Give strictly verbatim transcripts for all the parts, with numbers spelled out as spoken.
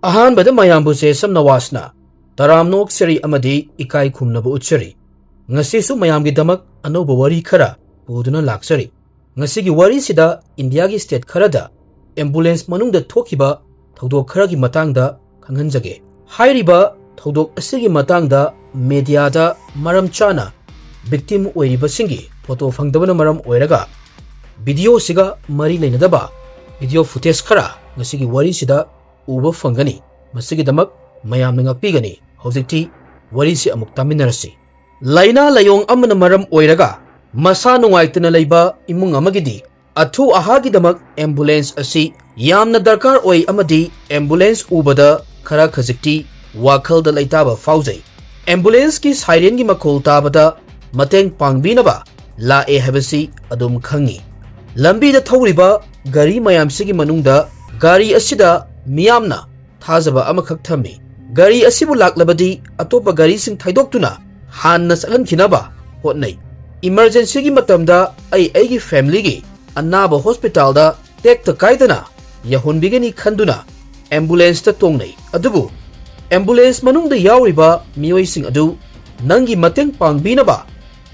ꯑꯍꯥꯟꯕꯗ ꯃꯌꯥꯝꯕꯨ ꯖꯦꯁꯝ ꯅꯋꯥꯖꯅ ꯇꯔꯥꯝꯅ ꯑꯣꯛꯆꯔꯤ ꯑꯃꯗꯤ ꯏꯀꯥꯏ ꯈꯨꯝꯅꯕ ꯎꯠꯆꯔꯤ꯫ ꯉꯁꯤꯁꯨ ꯃꯌꯥꯝꯒꯤꯗꯃꯛ ꯑꯅꯧꯕ ꯋꯥꯔꯤ ꯈꯔ ꯄꯨꯗꯨꯅ ꯂꯥꯛꯆꯔꯤ꯫ ꯉꯁꯤꯒꯤ ꯋꯥꯔꯤꯁꯤꯗ ꯏꯟꯗꯤꯌꯥꯒꯤ state ꯈꯔꯗ ambulance ꯃꯅꯨꯡꯗ ꯊꯣꯛꯈꯤꯕ ꯊꯧꯗꯣꯛ ꯈꯔꯒꯤ ꯃꯇꯥꯡꯗ ꯈꯪꯍꯟꯖꯒꯦ꯫ ꯍꯥꯏꯔꯤꯕ ꯊꯧꯗꯣꯛ ꯑꯁꯤꯒꯤ ꯃꯇꯥꯡꯗ mediaꯗ ꯃꯔꯝ ꯆꯥꯅ victim ꯑꯣꯏꯔꯤꯕꯁꯤꯡꯒꯤ photo ꯐꯪꯗꯕꯅ ꯃꯔꯝ ꯑꯣꯏꯔꯒ videoꯁꯤꯒ ꯃꯔꯤ ꯂꯩꯅꯗꯕ video footage ꯈꯔ ꯉꯁꯤꯒꯤ ꯋꯥꯔꯤꯁꯤꯗ ꯎꯕ ꯐꯪꯒꯅꯤ꯫ ꯃꯁꯤꯒꯤꯗꯃꯛ ꯃꯌꯥꯝꯅ ꯉꯥꯛꯄꯤꯒꯅꯤ꯫ ꯍꯧꯖꯤꯛꯇꯤ ꯋꯥꯔꯤꯁꯤ ꯑꯃꯨꯛ ꯇꯥꯃꯤꯟꯅꯔꯁꯤ꯫ ꯂꯥꯏꯅꯥ ꯂꯥꯏꯑꯣꯡ ꯑꯃꯅ ꯃꯔꯝ ꯑꯣꯏꯔꯒ ꯃꯁꯥ ꯅꯨꯡꯉꯥꯏꯇꯅ ꯂꯩꯕ ꯏꯃꯨꯡ ꯑꯃꯒꯤꯗꯤ ꯑꯊꯨ ꯑꯍꯥꯒꯤꯗꯃꯛ ambulance ꯑꯁꯤ ꯌꯥꯝꯅ ꯗꯔꯀꯥꯔ ꯑꯣꯏ ꯑꯃꯗꯤ ambulance ꯎꯕꯗ ꯈꯔ ꯈꯖꯤꯛꯇꯤ ꯋꯥꯈꯜꯗ ꯂꯩꯇꯥꯕ ꯐꯥꯎꯖꯩ꯫ Ambulanceꯀꯤ sirenꯒꯤ ꯃꯈꯣꯜ ꯇꯥꯕꯗ ꯃꯇꯦꯡ ꯄꯥꯡꯕꯤꯅꯕ ꯂꯥꯛꯑꯦ ꯍꯥꯏꯕꯁꯤ ꯑꯗꯨꯝ ꯈꯪꯉꯤ꯫ ꯂꯝꯕꯤꯗ ꯊꯧꯔꯤꯕ ꯒꯥꯔꯤ ꯃꯌꯥꯝꯁꯤꯒꯤ ꯃꯅꯨꯡꯗ ꯒꯥꯔꯤ ꯑꯁꯤꯗ ꯃꯤꯌꯥꯝꯅ ꯊꯥꯖꯕ ꯑꯃꯈꯛ ꯊꯝꯃꯤ꯫ ꯒꯥꯔꯤ ꯑꯁꯤꯕꯨ ꯂꯥꯛꯂꯕꯗꯤ ꯑꯇꯣꯞꯄ ꯒꯥꯔꯤꯁꯤꯡ ꯊꯩꯗꯣꯛꯇꯨꯅ ꯍꯥꯟꯅ ꯆꯠꯍꯟꯈꯤꯅꯕ ꯍꯣꯠꯅꯩ꯫ Emergencyꯒꯤ ꯃꯇꯝꯗ ꯑꯩ ꯑꯩꯒꯤ familyꯒꯤ ꯑꯅꯥꯕ hospitalꯗ ꯇꯦꯛꯇ ꯀꯥꯏꯗꯅ ꯌꯧꯍꯟꯕꯤꯒꯅꯤ ꯈꯟꯗꯨꯅ ambulanceꯇ ꯇꯣꯡꯅꯩ꯫ ꯑꯗꯨꯕꯨ ambulance ꯃꯅꯨꯡꯗ ꯌꯥꯎꯔꯤꯕ ꯃꯤꯑꯣꯏꯁꯤꯡ ꯑꯗꯨ ꯅꯪꯒꯤ ꯃꯇꯦꯡ ꯄꯥꯡꯕꯤꯅꯕ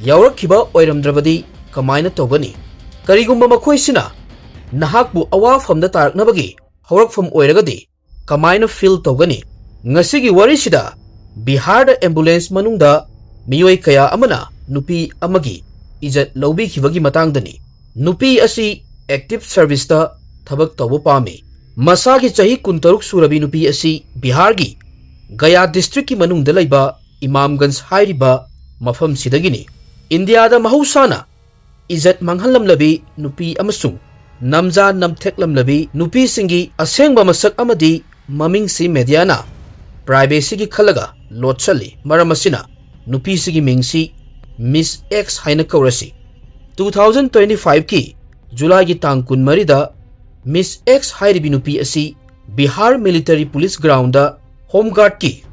ꯌꯥꯎꯔꯛꯈꯤꯕ ꯑꯣꯏꯔꯝꯗ꯭ꯔꯕꯗꯤ ꯀꯃꯥꯏꯅ ꯇꯧꯒꯅꯤ? ꯀꯔꯤꯒꯨꯝꯕ ꯃꯈꯣꯏꯁꯤꯅ ꯅꯍꯥꯛꯄꯨ ꯑꯋꯥꯐꯝꯗ ꯇꯥꯔꯛꯅꯕꯒꯤ ꯍꯧꯔꯛꯐꯝ ꯑꯣꯏꯔꯒꯗꯤ ꯀꯃꯥꯏꯅ feel ꯇꯧꯒꯅꯤ? ꯉꯁꯤꯒꯤ ꯋꯥꯔꯤꯁꯤꯗ ꯕꯤꯍꯥꯔꯗ ambulance ꯃꯅꯨꯡꯗ ꯃꯤꯑꯣꯏ ꯀꯌꯥ ꯑꯃꯅ ꯅꯨꯄꯤ ꯑꯃꯒꯤ ꯏꯖꯠ ꯂꯧꯕꯤꯈꯤꯕꯒꯤ ꯃꯇꯥꯡꯗꯅꯤ꯫ ꯅꯨꯄꯤ ꯑꯁꯤ active serviceꯇ ꯊꯕꯛ ꯇꯧꯕ ꯄꯥꯝꯃꯤ꯫ ꯃꯁꯥꯒꯤ ꯆꯍꯤ ꯀꯨꯟꯇꯔꯨꯛ ꯁꯨꯔꯕꯤ ꯅꯨꯄꯤ ꯑꯁꯤ ꯕꯤꯍꯥꯔꯒꯤ ꯒꯌꯥ districtꯀꯤ ꯃꯅꯨꯡꯗ ꯂꯩꯕ ꯏꯃꯥꯝꯒꯟꯖ ꯍꯥꯏꯔꯤꯕ ꯃꯐꯝꯁꯤꯗꯒꯤꯅꯤ꯫ ꯏꯟꯗꯤꯌꯥꯗ ꯃꯍꯧꯁꯥꯅ ꯏꯖꯠ ꯃꯥꯡꯍꯜꯂꯝꯂꯕꯤ ꯅꯨꯄꯤ ꯑꯃꯁꯨꯡ ꯅꯝꯖꯥ ꯅꯝꯊꯦꯛꯂꯝꯂꯕꯤ ꯅꯨꯄꯤꯁꯤꯡꯒꯤ ꯑꯁꯦꯡꯕ ꯃꯁꯛ ꯑꯃꯗꯤ ꯃꯃꯤꯡꯁꯤ mediaꯅ privacyꯒꯤ ꯈꯜꯂꯒ ꯂꯣꯠꯁꯜꯂꯤ꯫ ꯃꯔꯝ ꯑꯁꯤꯅ ꯅꯨꯄꯤꯁꯤꯒꯤ ꯃꯤꯡꯁꯤ Miss X ꯍꯥꯏꯅ ꯀꯧꯔꯁꯤ꯫ Two thousand twenty fiveꯀꯤ Julyꯒꯤ ꯇꯥꯡ ꯀꯨꯟꯃꯔꯤꯗ Miss X ꯍꯥꯏꯔꯤꯕꯤ ꯅꯨꯄꯤ ꯑꯁꯤ Bihar military police groundꯗ Home Guardꯀꯤ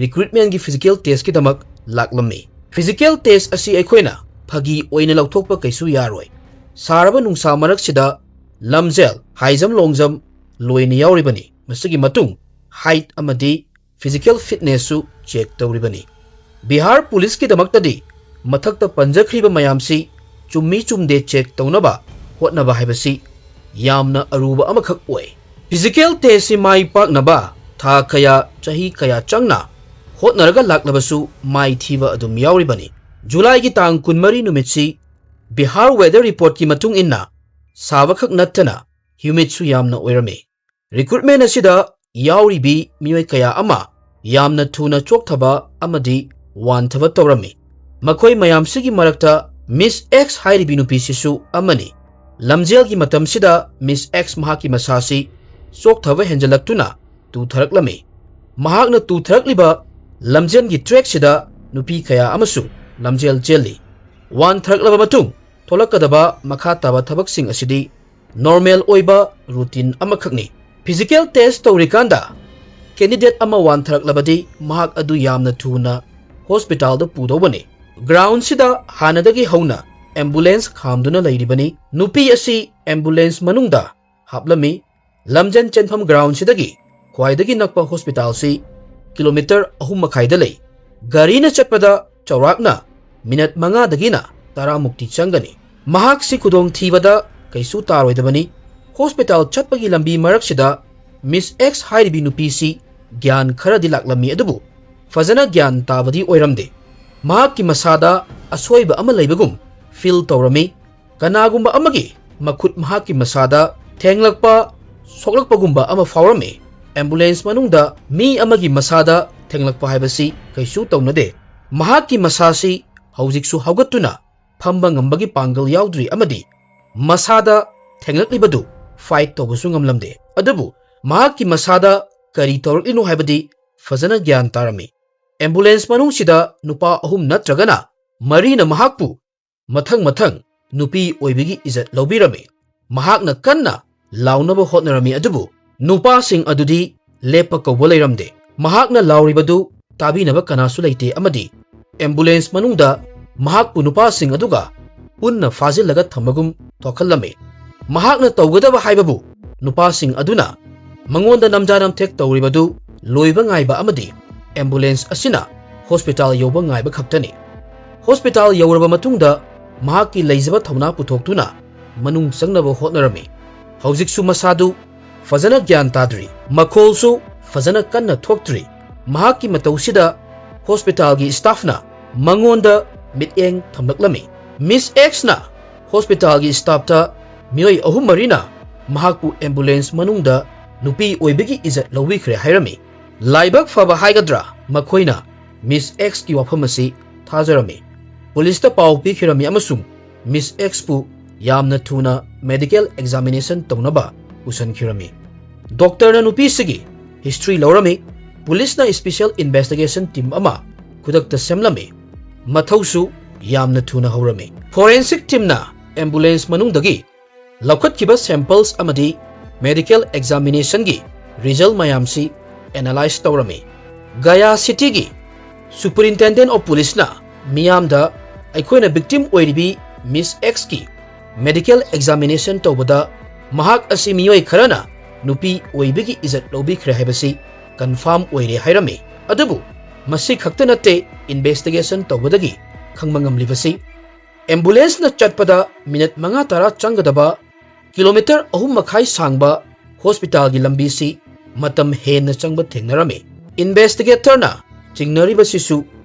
recruitmentꯀꯤ physical testꯀꯤꯗꯃꯛ ꯂꯥꯛꯂꯝꯃꯤ꯫ Physical test ꯑꯁꯤ ꯑꯩꯈꯣꯏꯅ ꯐꯥꯒꯤ ꯑꯣꯏꯅ ꯂꯧꯊꯣꯛꯄ ꯀꯩꯁꯨ ꯌꯥꯔꯣꯏ꯫ ꯁꯥꯔꯕ ꯅꯨꯡꯁꯥ ꯃꯔꯛꯁꯤꯗ ꯂꯝꯖꯦꯜ, high jump, long jump ꯂꯣꯏꯅ ꯌꯥꯎꯔꯤꯕꯅꯤ꯫ ꯃꯁꯤꯒꯤ ꯃꯇꯨꯡ height ꯑꯃꯗꯤ physical fitnessꯁꯨ check ꯇꯧꯔꯤꯕꯅꯤ꯫ ꯕꯤꯍꯥꯔ ꯄꯨꯂꯤꯁꯀꯤꯗꯃꯛꯇꯗꯤ ꯃꯊꯛꯇ ꯄꯟꯖꯈ꯭ꯔꯤꯕ ꯃꯌꯥꯝꯁꯤ ꯆꯨꯝꯃꯤ ꯆꯨꯝꯗꯦ check ꯇꯧꯅꯕ ꯍꯣꯠꯅꯕ ꯍꯥꯏꯕꯁꯤ ꯌꯥꯝꯅ ꯑꯔꯨꯕ ꯑꯃꯈꯛ ꯑꯣꯏ꯫ Physical testꯁꯤ ꯃꯥꯏ ꯄꯥꯛꯅꯕ ꯊꯥ ꯀꯌꯥ, ꯆꯍꯤ ꯀꯌꯥ ꯆꯪꯅ ꯍꯣꯠꯅꯔꯒ ꯂꯥꯛꯂꯕꯁꯨ ꯃꯥꯏꯊꯤꯕ ꯑꯗꯨꯝ ꯌꯥꯎꯔꯤꯕꯅꯤ꯫ ꯖꯨꯂꯥꯏꯒꯤ ꯇꯥꯡ ꯀꯨꯟꯃꯔꯤ ꯅꯨꯃꯤꯠꯁꯤ ꯕꯤꯍꯥꯔ weather reportꯀꯤ ꯃꯇꯨꯡ ꯏꯟꯅ ꯁꯥꯕꯈꯛ ꯅꯠꯇꯅ humidꯁꯨ ꯌꯥꯝꯅ ꯑꯣꯏꯔꯝꯃꯤ꯫ Recruitment ꯑꯁꯤꯗ ꯌꯥꯎꯔꯤꯕꯤ ꯃꯤꯑꯣꯏ ꯀꯌꯥ ꯑꯃ ꯌꯥꯝꯅ ꯊꯨꯅ ꯆꯣꯛꯊꯕ ꯑꯃꯗꯤ ꯋꯥꯟꯊꯕ ꯇꯧꯔꯝꯃꯤ꯫ ꯃꯈꯣꯏ ꯃꯌꯥꯝꯁꯤꯒꯤ ꯃꯔꯛꯇ Miss X ꯍꯥꯏꯔꯤꯕꯤ ꯅꯨꯄꯤꯁꯤꯁꯨ ꯑꯃꯅꯤ꯫ ꯂꯝꯖꯦꯜꯒꯤ ꯃꯇꯝꯁꯤꯗ Miss X ꯃꯍꯥꯛꯀꯤ ꯃꯁꯥꯁꯤ ꯆꯣꯛꯊꯕ ꯍꯦꯟꯖꯜꯂꯛꯇꯨꯅ ꯇꯨꯊꯔꯛꯂꯝꯃꯤ꯫ ꯃꯍꯥꯛꯅ ꯇꯨꯊꯔꯛꯂꯤꯕ ꯂꯝꯖꯦꯜꯒꯤ trackꯁꯤꯗ ꯅꯨꯄꯤ ꯀꯌꯥ ꯑꯃꯁꯨ ꯂꯝꯖꯦꯜ ꯆꯦꯜꯂꯤ꯫ ꯋꯥꯟꯊꯔꯛꯂꯕ ꯃꯇꯨꯡ ꯊꯣꯛꯂꯛꯀꯗꯕ ꯃꯈꯥ ꯇꯥꯕ ꯊꯕꯛꯁꯤꯡ ꯑꯁꯤꯗꯤ normal ꯑꯣꯏꯕ routine ꯑꯃꯈꯛꯅꯤ꯫ Physical test ꯇꯧꯔꯤꯀꯥꯟꯗ candidate ꯑꯃ ꯋꯥꯟꯊꯔꯛꯂꯕꯗꯤ ꯃꯍꯥꯛ ꯑꯗꯨ ꯌꯥꯝꯅ ꯊꯨꯅ hospitalꯗ ꯄꯨꯗꯧꯕꯅꯤ꯫ Groundꯁꯤꯗ ꯍꯥꯟꯅꯗꯒꯤ ꯍꯧꯅ ambulance ꯈꯥꯝꯗꯨꯅ ꯂꯩꯔꯤꯕꯅꯤ꯫ ꯅꯨꯄꯤ ꯑꯁꯤ ambulance ꯃꯅꯨꯡꯗ ꯍꯥꯞꯂꯝꯃꯤ꯫ ꯂꯝꯖꯦꯟ ꯆꯦꯟꯐꯝ groundꯁꯤꯗꯒꯤ ꯈ꯭ꯋꯥꯏꯗꯒꯤ ꯅꯛꯄ hospitalꯁꯤ kilometre ꯑꯍꯨꯝ ꯃꯈꯥꯏꯗ ꯂꯩ꯫ ꯒꯥꯔꯤꯅ ꯆꯠꯄꯗ ꯆꯥꯎꯔꯥꯛꯅ minute ꯃꯉꯥꯗꯒꯤꯅ ꯇꯔꯥꯃꯨꯛꯇꯤ ꯆꯪꯒꯅꯤ꯫ ꯃꯍꯥꯛꯁꯤ ꯈꯨꯗꯣꯡꯊꯤꯕꯗ ꯀꯩꯁꯨ ꯇꯥꯔꯣꯏꯗꯕꯅꯤ꯫ Hospital ꯆꯠꯄꯒꯤ ꯂꯝꯕꯤ ꯃꯔꯛꯁꯤꯗ Miss X ꯍꯥꯏꯔꯤꯕꯤ ꯅꯨꯄꯤꯁꯤ ꯒ꯭ꯌꯥꯟ ꯈꯔꯗꯤ ꯂꯥꯛꯂꯝꯃꯤ, ꯑꯗꯨꯕꯨ ꯐꯖꯅ ꯒ꯭ꯌꯥꯟ ꯇꯥꯕꯗꯤ ꯑꯣꯏꯔꯝꯗꯦ꯫ ꯃꯍꯥꯛꯀꯤ ꯃꯁꯥꯗ ꯑꯁꯣꯏꯕ ꯑꯃ ꯂꯩꯕꯒꯨꯝ feel ꯇꯧꯔꯝꯃꯤ꯫ ꯀꯅꯥꯒꯨꯝꯕ ꯑꯃꯒꯤ ꯃꯈꯨꯠ ꯃꯍꯥꯛꯀꯤ ꯃꯁꯥꯗ ꯊꯦꯡꯂꯛꯄ, ꯁꯣꯛꯂꯛꯄꯒꯨꯝꯕ ꯑꯃ ꯐꯥꯎꯔꯝꯃꯤ꯫ Ambulance ꯃꯅꯨꯡꯗ ꯃꯤ ꯑꯃꯒꯤ ꯃꯁꯥꯗ ꯊꯦꯡꯂꯛꯄ ꯍꯥꯏꯕꯁꯤ ꯀꯩꯁꯨ ꯇꯧꯅꯗꯦ꯫ ꯃꯍꯥꯛꯀꯤ ꯃꯁꯥꯁꯤ ꯍꯧꯖꯤꯛꯁꯨ ꯍꯧꯒꯠꯇꯨꯅ ꯐꯝꯕ ꯉꯝꯕꯒꯤ ꯄꯥꯡꯒꯜ ꯌꯥꯎꯗ꯭ꯔꯤ ꯑꯃꯗꯤ ꯃꯁꯥꯗ ꯊꯦꯡꯂꯛꯂꯤꯕꯗꯨ fight ꯇꯧꯕꯁꯨ ꯉꯝꯂꯝꯗꯦ꯫ ꯑꯗꯨꯕꯨ ꯃꯍꯥꯛꯀꯤ ꯃꯁꯥꯗ ꯀꯔꯤ ꯇꯧꯔꯛꯂꯤꯅꯣ ꯍꯥꯏꯕꯗꯤ ꯐꯖꯅ ꯒ꯭ꯌꯥꯟ ꯇꯥꯔꯝꯃꯤ꯫ Ambulance ꯃꯅꯨꯡꯁꯤꯗ ꯅꯨꯄꯥ ꯑꯍꯨꯝ ꯅꯠꯇ꯭ꯔꯒꯅ ꯃꯔꯤꯅ ꯃꯍꯥꯛꯄꯨ ꯃꯊꯪ ꯃꯊꯪ ꯅꯨꯄꯤ ꯑꯣꯏꯕꯒꯤ ꯏꯖꯠ ꯂꯧꯕꯤꯔꯝꯃꯤ꯫ ꯃꯍꯥꯛꯅ ꯀꯟꯅ ꯂꯥꯎꯅꯕ ꯍꯣꯠꯅꯔꯝꯃꯤ, ꯑꯗꯨꯕꯨ ꯅꯨꯄꯥꯁꯤꯡ ꯑꯗꯨꯗꯤ ꯂꯦꯞꯄ ꯀꯧꯕ ꯂꯩꯔꯝꯗꯦ꯫ ꯃꯍꯥꯛꯅ ꯂꯥꯎꯔꯤꯕꯗꯨ ꯇꯥꯕꯤꯅꯕ ꯀꯅꯥꯁꯨ ꯂꯩꯇꯦ ꯑꯃꯗꯤ ambulance ꯃꯅꯨꯡꯗ ꯃꯍꯥꯛꯄꯨ ꯅꯨꯄꯥꯁꯤꯡ ꯑꯗꯨꯒ ꯄꯨꯟꯅ ꯐꯥꯖꯤꯜꯂꯒ ꯊꯝꯕꯒꯨꯝ ꯊꯣꯛꯍꯜꯂꯝꯃꯤ꯫ ꯃꯍꯥꯛꯅ ꯇꯧꯒꯗꯕ ꯍꯥꯏꯕꯕꯨ ꯅꯨꯄꯥꯁꯤꯡ ꯑꯗꯨꯅ ꯃꯉꯣꯟꯗ ꯅꯝꯖꯥ ꯅꯝꯊꯦꯛ ꯇꯧꯔꯤꯕꯗꯨ ꯂꯣꯏꯕ ꯉꯥꯏꯕ ꯑꯃꯗꯤ ambulance ꯑꯁꯤꯅ hospital ꯌꯧꯕ ꯉꯥꯏꯕ ꯈꯛꯇꯅꯤ꯫ Hospital ꯌꯧꯔꯕ ꯃꯇꯨꯡꯗ ꯃꯍꯥꯛꯀꯤ ꯂꯩꯖꯕ ꯊꯧꯅꯥ ꯄꯨꯊꯣꯛꯇꯨꯅ ꯃꯅꯨꯡ ꯆꯪꯅꯕ ꯍꯣꯠꯅꯔꯝꯃꯤ꯫ ꯍꯧꯖꯤꯛꯁꯨ ꯃꯁꯥꯗꯨ ꯐꯖꯅ ꯒ꯭ꯌꯥꯟ ꯇꯥꯗ꯭ꯔꯤ, ꯃꯈꯣꯜꯁꯨ ꯐꯖꯅ ꯀꯟꯅ ꯊꯣꯛꯇ꯭ꯔꯤ꯫ ꯃꯍꯥꯛꯀꯤ ꯃꯇꯧꯁꯤꯗ hospitalꯒꯤ staffꯅ ꯃꯉꯣꯟꯗ ꯃꯤꯠꯌꯦꯡ ꯊꯝꯂꯛꯂꯝꯃꯤ꯫ Miss Xꯅ hospitalꯒꯤ staffꯇ ꯃꯤꯑꯣꯏ ꯑꯍꯨꯝ ꯃꯔꯤꯅ ꯃꯍꯥꯛꯄꯨ ambulance ꯃꯅꯨꯡꯗ ꯅꯨꯄꯤ ꯑꯣꯏꯕꯒꯤ ꯏꯖꯠ ꯂꯧꯕꯤꯈ꯭ꯔꯦ ꯍꯥꯏꯔꯝꯃꯤ꯫ ꯂꯥꯏꯕꯛ ꯐꯕ ꯍꯥꯏꯒꯗ꯭ꯔꯥ, ꯃꯈꯣꯏꯅ Miss Xꯀꯤ ꯋꯥꯐꯝ ꯑꯁꯤ ꯊꯥꯖꯔꯝꯃꯤ꯫ Policeꯇ ꯄꯥꯎ ꯄꯤꯈꯤꯔꯝꯃꯤ ꯑꯃꯁꯨꯡ Miss Xꯄꯨ ꯌꯥꯝꯅ ꯊꯨꯅ medical examination ꯇꯧꯅꯕ ꯄꯨꯁꯤꯟꯈꯤꯔꯝꯃꯤ꯫ Doctorꯅ ꯅꯨꯄꯤꯁꯤꯒꯤ history ꯂꯧꯔꯝꯃꯤ꯫ Policeꯅ special investigation team ꯑꯃ ꯈꯨꯗꯛꯇ ꯁꯦꯝꯂꯝꯃꯤ꯫ ꯃꯊꯧꯁꯨ ꯌꯥꯝꯅ ꯊꯨꯅ ꯍꯧꯔꯝꯃꯤ꯫ Forensic teamꯅ ambulance ꯃꯅꯨꯡꯗꯒꯤ ꯂꯧꯈꯠꯈꯤꯕ samples ꯑꯃꯗꯤ medical examinationꯒꯤ result ꯃꯌꯥꯝꯁꯤ analyse ꯇꯧꯔꯝꯃꯤ꯫ ꯒꯌꯥ cityꯒꯤ Superintendent of Policeꯅ ꯃꯤꯌꯥꯝꯗ ꯑꯩꯈꯣꯏꯅ victim ꯑꯣꯏꯔꯤꯕꯤ Miss Xꯀꯤ medical examination ꯇꯧꯕꯗ ꯃꯍꯥꯛ ꯑꯁꯤ ꯃꯤꯑꯣꯏ ꯈꯔꯅ ꯅꯨꯄꯤ ꯑꯣꯏꯕꯒꯤ ꯏꯖꯠ ꯂꯧꯕꯤꯈ꯭ꯔꯦ ꯍꯥꯏꯕꯁꯤ confirm ꯑꯣꯏꯔꯦ ꯍꯥꯏꯔꯝꯃꯤ꯫ ꯑꯗꯨꯕꯨ ꯃꯁꯤ ꯈꯛꯇ ꯅꯠꯇꯦ, investigation ꯇꯧꯕꯗꯒꯤ ꯈꯪꯕ ꯉꯝꯂꯤꯕꯁꯤ ambulanceꯅ ꯆꯠꯄꯗ minute ꯃꯉꯥ ꯇꯔꯥ ꯆꯪꯒꯗꯕ kilometre ꯑꯍꯨꯝ ꯃꯈꯥꯏ ꯁꯥꯡꯕ hospitalꯒꯤ ꯂꯝꯕꯤꯁꯤ ꯃꯇꯝ ꯍꯦꯟꯅ ꯆꯪꯕ ꯊꯦꯡꯅꯔꯝꯃꯤ꯫ Investigatorꯅ ꯆꯤꯡꯅꯔꯤꯕꯁꯤꯁꯨ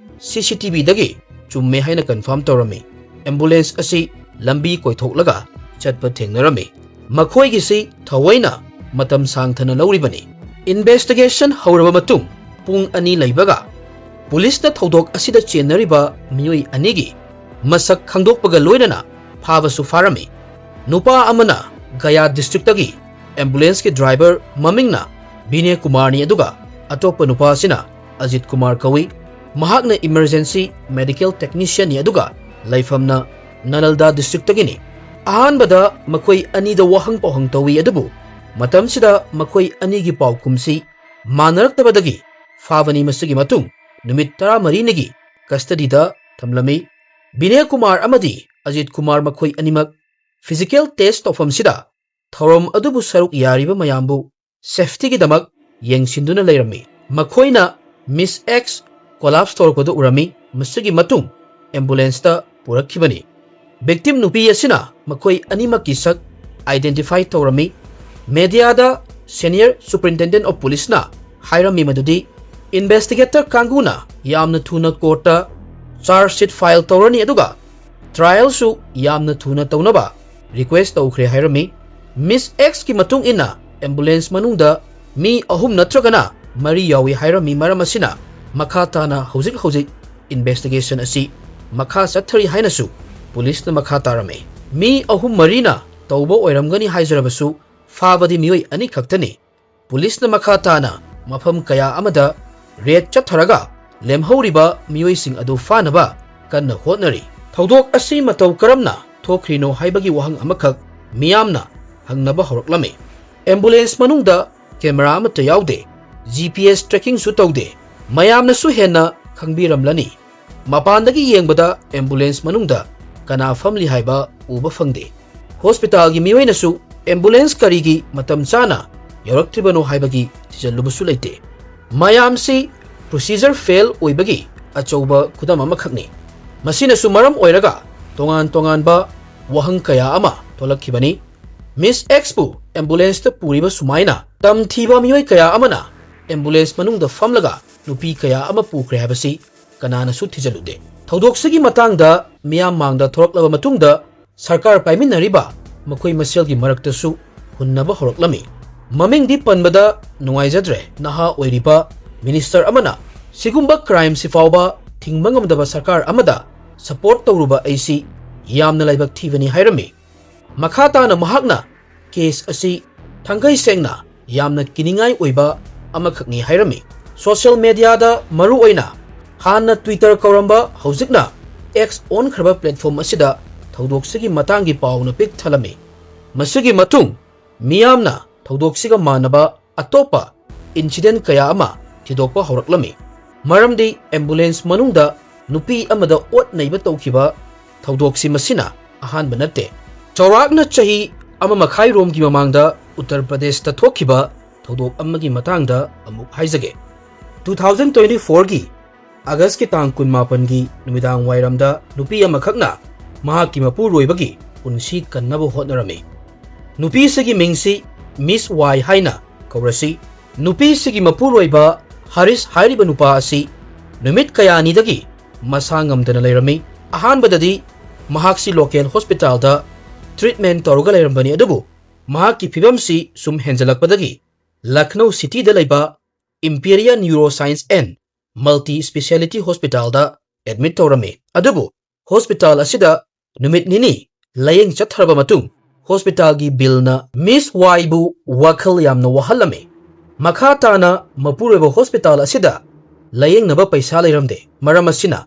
CCTVꯗꯒꯤ ꯆꯨꯝꯃꯦ ꯍꯥꯏꯅ confirm ꯇꯧꯔꯝꯃꯤ꯫ Ambulance ꯑꯁꯤ ꯂꯝꯕꯤ ꯀꯣꯏꯊꯣꯛꯂꯒ ꯆꯠꯄ ꯊꯦꯡꯅꯔꯝꯃꯤ꯫ ꯃꯈꯣꯏꯒꯤꯁꯤ ꯊꯑꯣꯏꯅ ꯃꯇꯝ ꯁꯥꯡꯊꯅ ꯂꯧꯔꯤꯕꯅꯤ꯫ Investigation ꯍꯧꯔꯕ ꯃꯇꯨꯡ ꯄꯨꯡ ꯑꯅꯤ ꯂꯩꯕꯒ policeꯅ ꯊꯧꯗꯣꯛ ꯑꯁꯤꯗ ꯆꯦꯟꯅꯔꯤꯕ ꯃꯤꯑꯣꯏ ꯑꯅꯤꯒꯤ ꯃꯁꯛ ꯈꯪꯗꯣꯛꯄꯒ ꯂꯣꯏꯅꯅ ꯐꯥꯕꯁꯨ ꯐꯥꯔꯝꯃꯤ꯫ ꯅꯨꯄꯥ ꯑꯃꯅ ꯒꯌꯥ districtꯇꯒꯤ ambulanceꯀꯤ driver ꯃꯃꯤꯡꯅ ꯕꯤꯅꯦ ꯀꯨꯃꯥꯔꯅꯤ, ꯑꯗꯨꯒ ꯑꯇꯣꯞꯄ ꯅꯨꯄꯥ ꯑꯁꯤꯅ ꯑꯖꯤꯠ ꯀꯨꯃꯥꯔ ꯀꯧꯏ꯫ ꯃꯍꯥꯛꯅ emergency medical technicianꯅꯤ, ꯑꯗꯨꯒ ꯂꯩꯐꯝꯅ ꯅꯥꯂꯟꯗꯥ districtꯇꯒꯤꯅꯤ꯫ ꯑꯍꯥꯟꯕꯗ ꯃꯈꯣꯏ ꯑꯅꯤꯗ ꯋꯥꯍꯪ ꯄꯥꯎꯍꯪ ꯇꯧꯏ, ꯑꯗꯨꯕꯨ ꯃꯇꯝꯁꯤꯗ ꯃꯈꯣꯏ ꯑꯅꯤꯒꯤ ꯄꯥꯎꯈꯨꯝꯁꯤ ꯃꯥꯟꯅꯔꯛꯇꯕꯗꯒꯤ ꯐꯥꯕꯅꯤ꯫ ꯃꯁꯤꯒꯤ ꯃꯇꯨꯡ ꯅꯨꯃꯤꯠ ꯇꯔꯥꯃꯔꯤꯅꯤꯒꯤ custodyꯗ ꯊꯝꯂꯝꯃꯤ꯫ ꯕꯤꯅꯦ ꯀꯨꯃꯥꯔ ꯑꯃꯗꯤ ꯑꯖꯤꯠ ꯀꯨꯃꯥꯔ ꯃꯈꯣꯏ ꯑꯅꯤꯃꯛ physical test ꯇꯧꯐꯝꯁꯤꯗ ꯊꯧꯔꯝ ꯑꯗꯨꯕꯨ ꯁꯔꯨꯛ ꯌꯥꯔꯤꯕ ꯃꯌꯥꯝꯕꯨ ꯁꯦꯐꯇꯤꯒꯤꯗꯃꯛ ꯌꯦꯡꯁꯤꯟꯗꯨꯅ ꯂꯩꯔꯝꯃꯤ꯫ ꯃꯈꯣꯏꯅ ꯃꯤꯁ ꯑꯦꯛꯁ ꯀꯣꯂꯥꯞꯁ ꯇꯧꯔꯛꯄꯗꯨ ꯎꯔꯝꯃꯤ꯫ ꯃꯁꯤꯒꯤ ꯃꯇꯨꯡ ꯑꯦꯝꯕꯨꯂꯦꯟꯁꯇ ꯄꯨꯔꯛꯈꯤꯕꯅꯤ꯫ ꯚꯤꯛꯇꯤꯝ ꯅꯨꯄꯤ ꯑꯁꯤꯅ ꯃꯈꯣꯏ ꯑꯅꯤꯃꯛꯀꯤ ꯁꯛ ꯑꯥꯏꯗꯦꯟꯇꯤꯐꯥꯏ ꯇꯧꯔꯝꯃꯤ꯫ ꯃꯦꯗꯤꯌꯥꯗ ꯁꯦꯅꯤꯌꯔ ꯁꯨꯄꯔꯤꯟꯇꯦꯟꯗꯦꯟ ꯑꯣꯐ ꯄꯨꯂꯤꯁꯅ ꯍꯥꯏꯔꯝꯃꯤ ꯃꯗꯨꯗꯤ ꯏꯟꯚꯦꯁꯇꯤꯒꯦꯇꯔ ꯀꯥꯡꯕꯨꯅ ꯌꯥꯝꯅ ꯊꯨꯅ ꯀꯣꯔꯠꯇ ꯆꯥꯔꯖ ꯁꯤꯠ ꯐꯥꯏꯜ ꯇꯧꯔꯅꯤ, ꯑꯗꯨꯒ ꯇ꯭ꯔꯥꯏꯜꯁꯨ ꯌꯥꯝꯅ ꯊꯨꯅ ꯇꯧꯅꯕ ꯔꯤꯀ꯭ꯋꯦꯁ ꯇꯧꯈ꯭ꯔꯦ ꯍꯥꯏꯔꯝꯃꯤ꯫ ꯃꯤꯁ ꯑꯦꯛꯁꯀꯤ ꯃꯇꯨꯡ ꯏꯟꯅ ꯑꯦꯝꯕꯨꯂꯦꯟꯁ ꯃꯅꯨꯡꯗ ꯃꯤ ꯑꯍꯨꯝ ꯅꯠꯇ꯭ꯔꯒꯅ ꯃꯔꯤ ꯌꯥꯎꯏ ꯍꯥꯏꯔꯝꯃꯤ꯫ ꯃꯔꯝ ꯑꯁꯤꯅ ꯃꯈꯥ ꯇꯥꯅ ꯍꯧꯖꯤꯛ ꯍꯧꯖꯤꯛ ꯏꯟꯚꯦꯁꯇꯤꯒꯦꯁꯟ ꯑꯁꯤ ꯃꯈꯥ ꯆꯠꯊꯔꯤ ꯍꯥꯏꯅꯁꯨ ꯄꯨꯂꯤꯁꯅ ꯃꯈꯥ ꯇꯥꯔꯝꯃꯤ꯫ ꯃꯤ ꯑꯍꯨꯝ ꯃꯔꯤꯅ ꯇꯧꯕ ꯑꯣꯏꯔꯝꯒꯅꯤ ꯍꯥꯏꯖꯔꯕꯁꯨ, ꯐꯥꯕꯗꯤ ꯃꯤꯑꯣꯏ ꯑꯅꯤ ꯈꯛꯇꯅꯤ꯫ ꯄꯨꯂꯤꯁꯅ ꯃꯈꯥ ꯇꯥꯅ ꯃꯐꯝ ꯀꯌꯥ ꯑꯃꯗ ꯔꯦꯗ ꯆꯠꯊꯔꯒ ꯂꯦꯝꯍꯧꯔꯤꯕ ꯃꯤꯑꯣꯏꯁꯤꯡ ꯑꯗꯨ ꯐꯥꯅꯕ ꯀꯟꯅ ꯍꯣꯠꯅꯔꯤ꯫ ꯊꯧꯗꯣꯛ ꯑꯁꯤ ꯃꯇꯧ ꯀꯔꯝꯅ ꯊꯣꯛꯈ꯭ꯔꯤꯅꯣ ꯍꯥꯏꯕꯒꯤ ꯋꯥꯍꯪ ꯑꯃꯈꯛ ꯃꯤꯌꯥꯝꯅ ꯍꯪꯅꯕ ꯍꯧꯔꯛꯂꯝꯃꯤ꯫ ꯑꯦꯝꯕꯨꯂꯦꯟꯁ ꯃꯅꯨꯡꯗ ꯀꯦꯃꯦꯔꯥ ꯑꯃꯠꯇ ꯌꯥꯎꯗꯦ, ꯖꯤ ꯄꯤ ꯑꯦꯁ ꯇ꯭ꯔꯦꯀꯤꯡꯁꯨ ꯇꯧꯗꯦ꯫ ꯃꯌꯥꯝꯅꯁꯨ ꯍꯦꯟꯅ ꯈꯪꯕꯤꯔꯝꯂꯅꯤ꯫ ꯃꯄꯥꯟꯗꯒꯤ ꯌꯦꯡꯕꯗ ꯑꯦꯝꯕꯨꯂꯦꯟꯁ ꯃꯅꯨꯡꯗ ꯀꯅꯥ ꯐꯝꯂꯤ ꯍꯥꯏꯕ ꯎꯕ ꯐꯪꯗꯦ꯫ ꯍꯣꯁꯄꯤꯇꯥꯜꯒꯤ ꯃꯤꯑꯣꯏꯅꯁꯨ ꯑꯦꯝꯕꯨꯂꯦꯟꯁ ꯀꯔꯤꯒꯤ ꯃꯇꯝ ꯆꯥꯅ ꯌꯧꯔꯛꯇ꯭ꯔꯤꯕꯅꯣ ꯍꯥꯏꯕꯒꯤ ꯊꯤꯖꯤꯜꯂꯨꯕꯁꯨ ꯂꯩꯇꯦ꯫ ꯃꯌꯥꯝꯁꯤ ꯄ꯭ꯔꯣꯁꯤꯖꯔ ꯐꯦꯜ ꯑꯣꯏꯕꯒꯤ ꯑꯆꯧꯕ ꯈꯨꯗꯝ ꯑꯃꯈꯛꯅꯤ꯫ ꯃꯁꯤꯅꯁꯨ ꯃꯔꯝ ꯑꯣꯏꯔꯒ ꯇꯣꯉꯥꯟ ꯇꯣꯉꯥꯟꯕ ꯋꯥꯍꯪ ꯀꯌꯥ ꯑꯃ ꯊꯣꯛꯂꯛꯈꯤꯕꯅꯤ꯫ ꯃꯤꯁ ꯑꯦꯛꯁꯄꯨ ꯑꯦꯝꯕꯨꯂꯦꯟꯁꯇ ꯄꯨꯔꯤꯕ ꯁꯨꯃꯥꯏꯅ ꯇꯝꯊꯤꯕ ꯃꯤꯑꯣꯏ ꯀꯌꯥ ꯑꯃꯅ ꯑꯦꯝꯕꯨꯂꯦꯟꯁ ꯃꯅꯨꯡꯗ ꯐꯝꯂꯒ ꯅꯨꯄꯤ ꯀꯌꯥ ꯑꯃ ꯄꯨꯈ꯭ꯔꯦ ꯍꯥꯏꯕꯁꯤ ꯀꯅꯥꯅꯁꯨ ꯊꯤꯖꯤꯜꯂꯨꯗꯦ꯫ ꯊꯧꯗꯣꯛꯁꯤꯒꯤ ꯃꯇꯥꯡꯗ ꯃꯤꯌꯥꯝ ꯃꯥꯡꯗ ꯊꯣꯔꯛꯂꯕ ꯃꯇꯨꯡꯗ ꯁꯔꯀꯥꯔ ꯄꯥꯏꯃꯤꯟꯅꯔꯤꯕ ꯃꯈꯣꯏ ꯃꯁꯦꯜꯒꯤ ꯃꯔꯛꯇꯁꯨ ꯍꯨꯟꯅꯕ ꯍꯧꯔꯛꯂꯝꯃꯤ꯫ ꯃꯃꯤꯡꯗꯤ ꯄꯟꯕꯗ ꯅꯨꯡꯉꯥꯏꯖꯗ꯭ꯔꯦ, ꯅꯍꯥ ꯑꯣꯏꯔꯤꯕ ꯃꯤꯅꯤꯁꯇꯔ ꯑꯃꯅ ꯁꯤꯒꯨꯝꯕ ꯀ꯭ꯔꯥꯏꯝꯁꯤ ꯐꯥꯎꯕ ꯊꯤꯡꯕ ꯉꯝꯗꯕ ꯁꯔꯀꯥꯔ ꯑꯃꯗ ꯁꯄꯣꯔꯠ ꯇꯧꯔꯨꯕ ꯑꯩꯁꯤ ꯌꯥꯝꯅ ꯂꯥꯏꯕꯛ ꯊꯤꯕꯅꯤ ꯍꯥꯏꯔꯝꯃꯤ꯫ ꯃꯈꯥ ꯇꯥꯅ ꯃꯍꯥꯛꯅ ꯀꯦꯁ ꯑꯁꯤ ꯊꯥꯡꯒꯩ ꯁꯦꯡꯅ ꯌꯥꯝꯅ ꯀꯤꯅꯤꯡꯉꯥꯏ ꯑꯣꯏꯕ ꯑꯃꯈꯛꯅꯤ ꯍꯥꯏꯔꯝꯃꯤ꯫ ꯁꯣꯁꯤꯌꯦꯜ ꯃꯦꯗꯤꯌꯥꯗ ꯃꯔꯨꯑꯣꯏꯅ ꯍꯥꯟꯅ ꯇ꯭ꯋꯤꯇꯔ ꯀꯧꯔꯝꯕ ꯍꯧꯖꯤꯛꯅ ꯑꯦꯛꯁ ꯑꯣꯟꯈ꯭ꯔꯕ ꯄ꯭ꯂꯦꯠꯐꯣꯝ ꯑꯁꯤꯗ ꯊꯧꯗꯣꯛꯁꯤꯒꯤ ꯃꯇꯥꯡꯒꯤ ꯄꯥꯎꯅ ꯄꯤꯛ ꯊꯜꯂꯝꯃꯤ꯫ ꯃꯁꯤꯒꯤ ꯃꯇꯨꯡ ꯃꯤꯌꯥꯝꯅ ꯊꯧꯗꯣꯛꯁꯤꯒ ꯃꯥꯟꯅꯕ ꯑꯇꯣꯞꯄ ꯏꯟꯁꯤꯗꯦꯟ ꯀꯌꯥ ꯑꯃ ꯊꯤꯗꯣꯛꯄ ꯍꯧꯔꯛꯂꯝꯃꯤ꯫ ꯃꯔꯝꯗꯤ ꯑꯦꯝꯕꯨꯂꯦꯟꯁ ꯃꯅꯨꯡꯗ ꯅꯨꯄꯤ ꯑꯃꯗ ꯑꯣꯠ ꯅꯩꯕ ꯇꯧꯈꯤꯕ ꯊꯧꯗꯣꯛꯁꯤ ꯃꯁꯤꯅ ꯑꯍꯥꯟꯕ ꯅꯠꯇꯦ꯫ ꯆꯥꯎꯔꯥꯛꯅ ꯆꯍꯤ ꯑꯃ ꯃꯈꯥꯏ ꯔꯣꯝꯒꯤ ꯃꯃꯥꯡꯗ ꯎꯠꯇꯔ ꯄ꯭ꯔꯗꯦꯁꯇ ꯊꯣꯛꯈꯤꯕ ꯊꯧꯗꯣꯛ ꯑꯃꯒꯤ ꯃꯇꯥꯡꯗ ꯑꯃꯨꯛ ꯍꯥꯏꯖꯒꯦ꯫ ꯇꯨ ꯊꯥꯎꯖꯟ ꯇ꯭ꯋꯦꯟꯇꯤ ꯐꯣꯔꯒꯤ ꯑꯥꯒꯁꯀꯤ ꯇꯥꯡ ꯀꯨꯟꯃꯥꯄꯟꯒꯤ ꯅꯨꯃꯤꯗꯥꯡ ꯋꯥꯏꯔꯝꯗ ꯅꯨꯄꯤ ꯑꯃꯈꯛꯅ ꯃꯍꯥꯛꯀꯤ ꯃꯄꯨꯔꯣꯏꯕꯒꯤ ꯄꯨꯟꯁꯤ ꯀꯟꯅꯕ ꯍꯣꯠꯅꯔꯝꯃꯤ꯫ ꯅꯨꯄꯤꯁꯤꯒꯤ ꯃꯤꯡꯁꯤ ꯃꯤꯁ ꯋꯥꯏ ꯍꯥꯏꯅ ꯀꯧꯔꯁꯤ꯫ ꯅꯨꯄꯤꯁꯤꯒꯤ ꯃꯄꯨꯔꯣꯏꯕ ꯍꯔꯤꯁ ꯍꯥꯏꯔꯤꯕ ꯅꯨꯄꯥ ꯑꯁꯤ ꯅꯨꯃꯤꯠ ꯀꯌꯥꯅꯤꯗꯒꯤ ꯃꯁꯥ ꯉꯝꯗꯅ ꯂꯩꯔꯝꯃꯤ꯫ ꯑꯍꯥꯟꯕꯗꯗꯤ ꯃꯍꯥꯛꯁꯤ ꯂꯣꯀꯦꯜ ꯍꯣꯁꯄꯤꯇꯥꯜꯗ ꯇ꯭ꯔꯤꯠꯃꯦꯟ ꯇꯧꯔꯒ ꯂꯩꯔꯝꯕꯅꯤ, ꯑꯗꯨꯕꯨ ꯃꯍꯥꯛꯀꯤ ꯐꯤꯕꯝꯁꯤ ꯁꯨꯝ ꯍꯦꯟꯖꯜꯂꯛꯄꯗꯒꯤ ꯂꯈꯅꯧ ꯁꯤꯇꯤꯗ ꯂꯩꯕ ꯏꯝꯄꯤꯔꯤꯌꯥ ꯅ꯭ꯌꯨꯔꯣ ꯁꯥꯏꯟꯁ ꯑꯦꯟ ꯃꯜꯇꯤ ꯁ꯭ꯄꯦꯁꯤꯌꯥꯂꯤꯇꯤ ꯍꯣꯁꯄꯤꯇꯥꯜꯗ ꯑꯦꯗꯃꯤꯠ ꯇꯧꯔꯝꯃꯤ꯫ ꯑꯗꯨꯕꯨ ꯍꯣꯁꯄꯤꯇꯥꯜ ꯑꯁꯤꯗ ꯅꯨꯃꯤꯠ ꯅꯤꯅꯤ ꯂꯥꯌꯦꯡ ꯆꯠꯊꯔꯕ ꯃꯇꯨꯡ ꯍꯣꯁꯄꯤꯇꯥꯜꯒꯤ ꯕꯤꯜꯅ ꯃꯤꯁ ꯋꯥꯏꯕꯨ ꯋꯥꯈꯜ ꯌꯥꯝꯅ ꯋꯥꯍꯜꯂꯝꯃꯤ꯫ ꯃꯈꯥ ꯇꯥꯅ ꯃꯄꯨꯔꯣꯏꯕ ꯍꯣꯁꯄꯤꯇꯥꯜ ꯑꯁꯤꯗ ꯂꯥꯌꯦꯡꯅꯕ ꯄꯩꯁꯥ ꯂꯩꯔꯝꯗꯦ꯫ ꯃꯔꯝ ꯑꯁꯤꯅ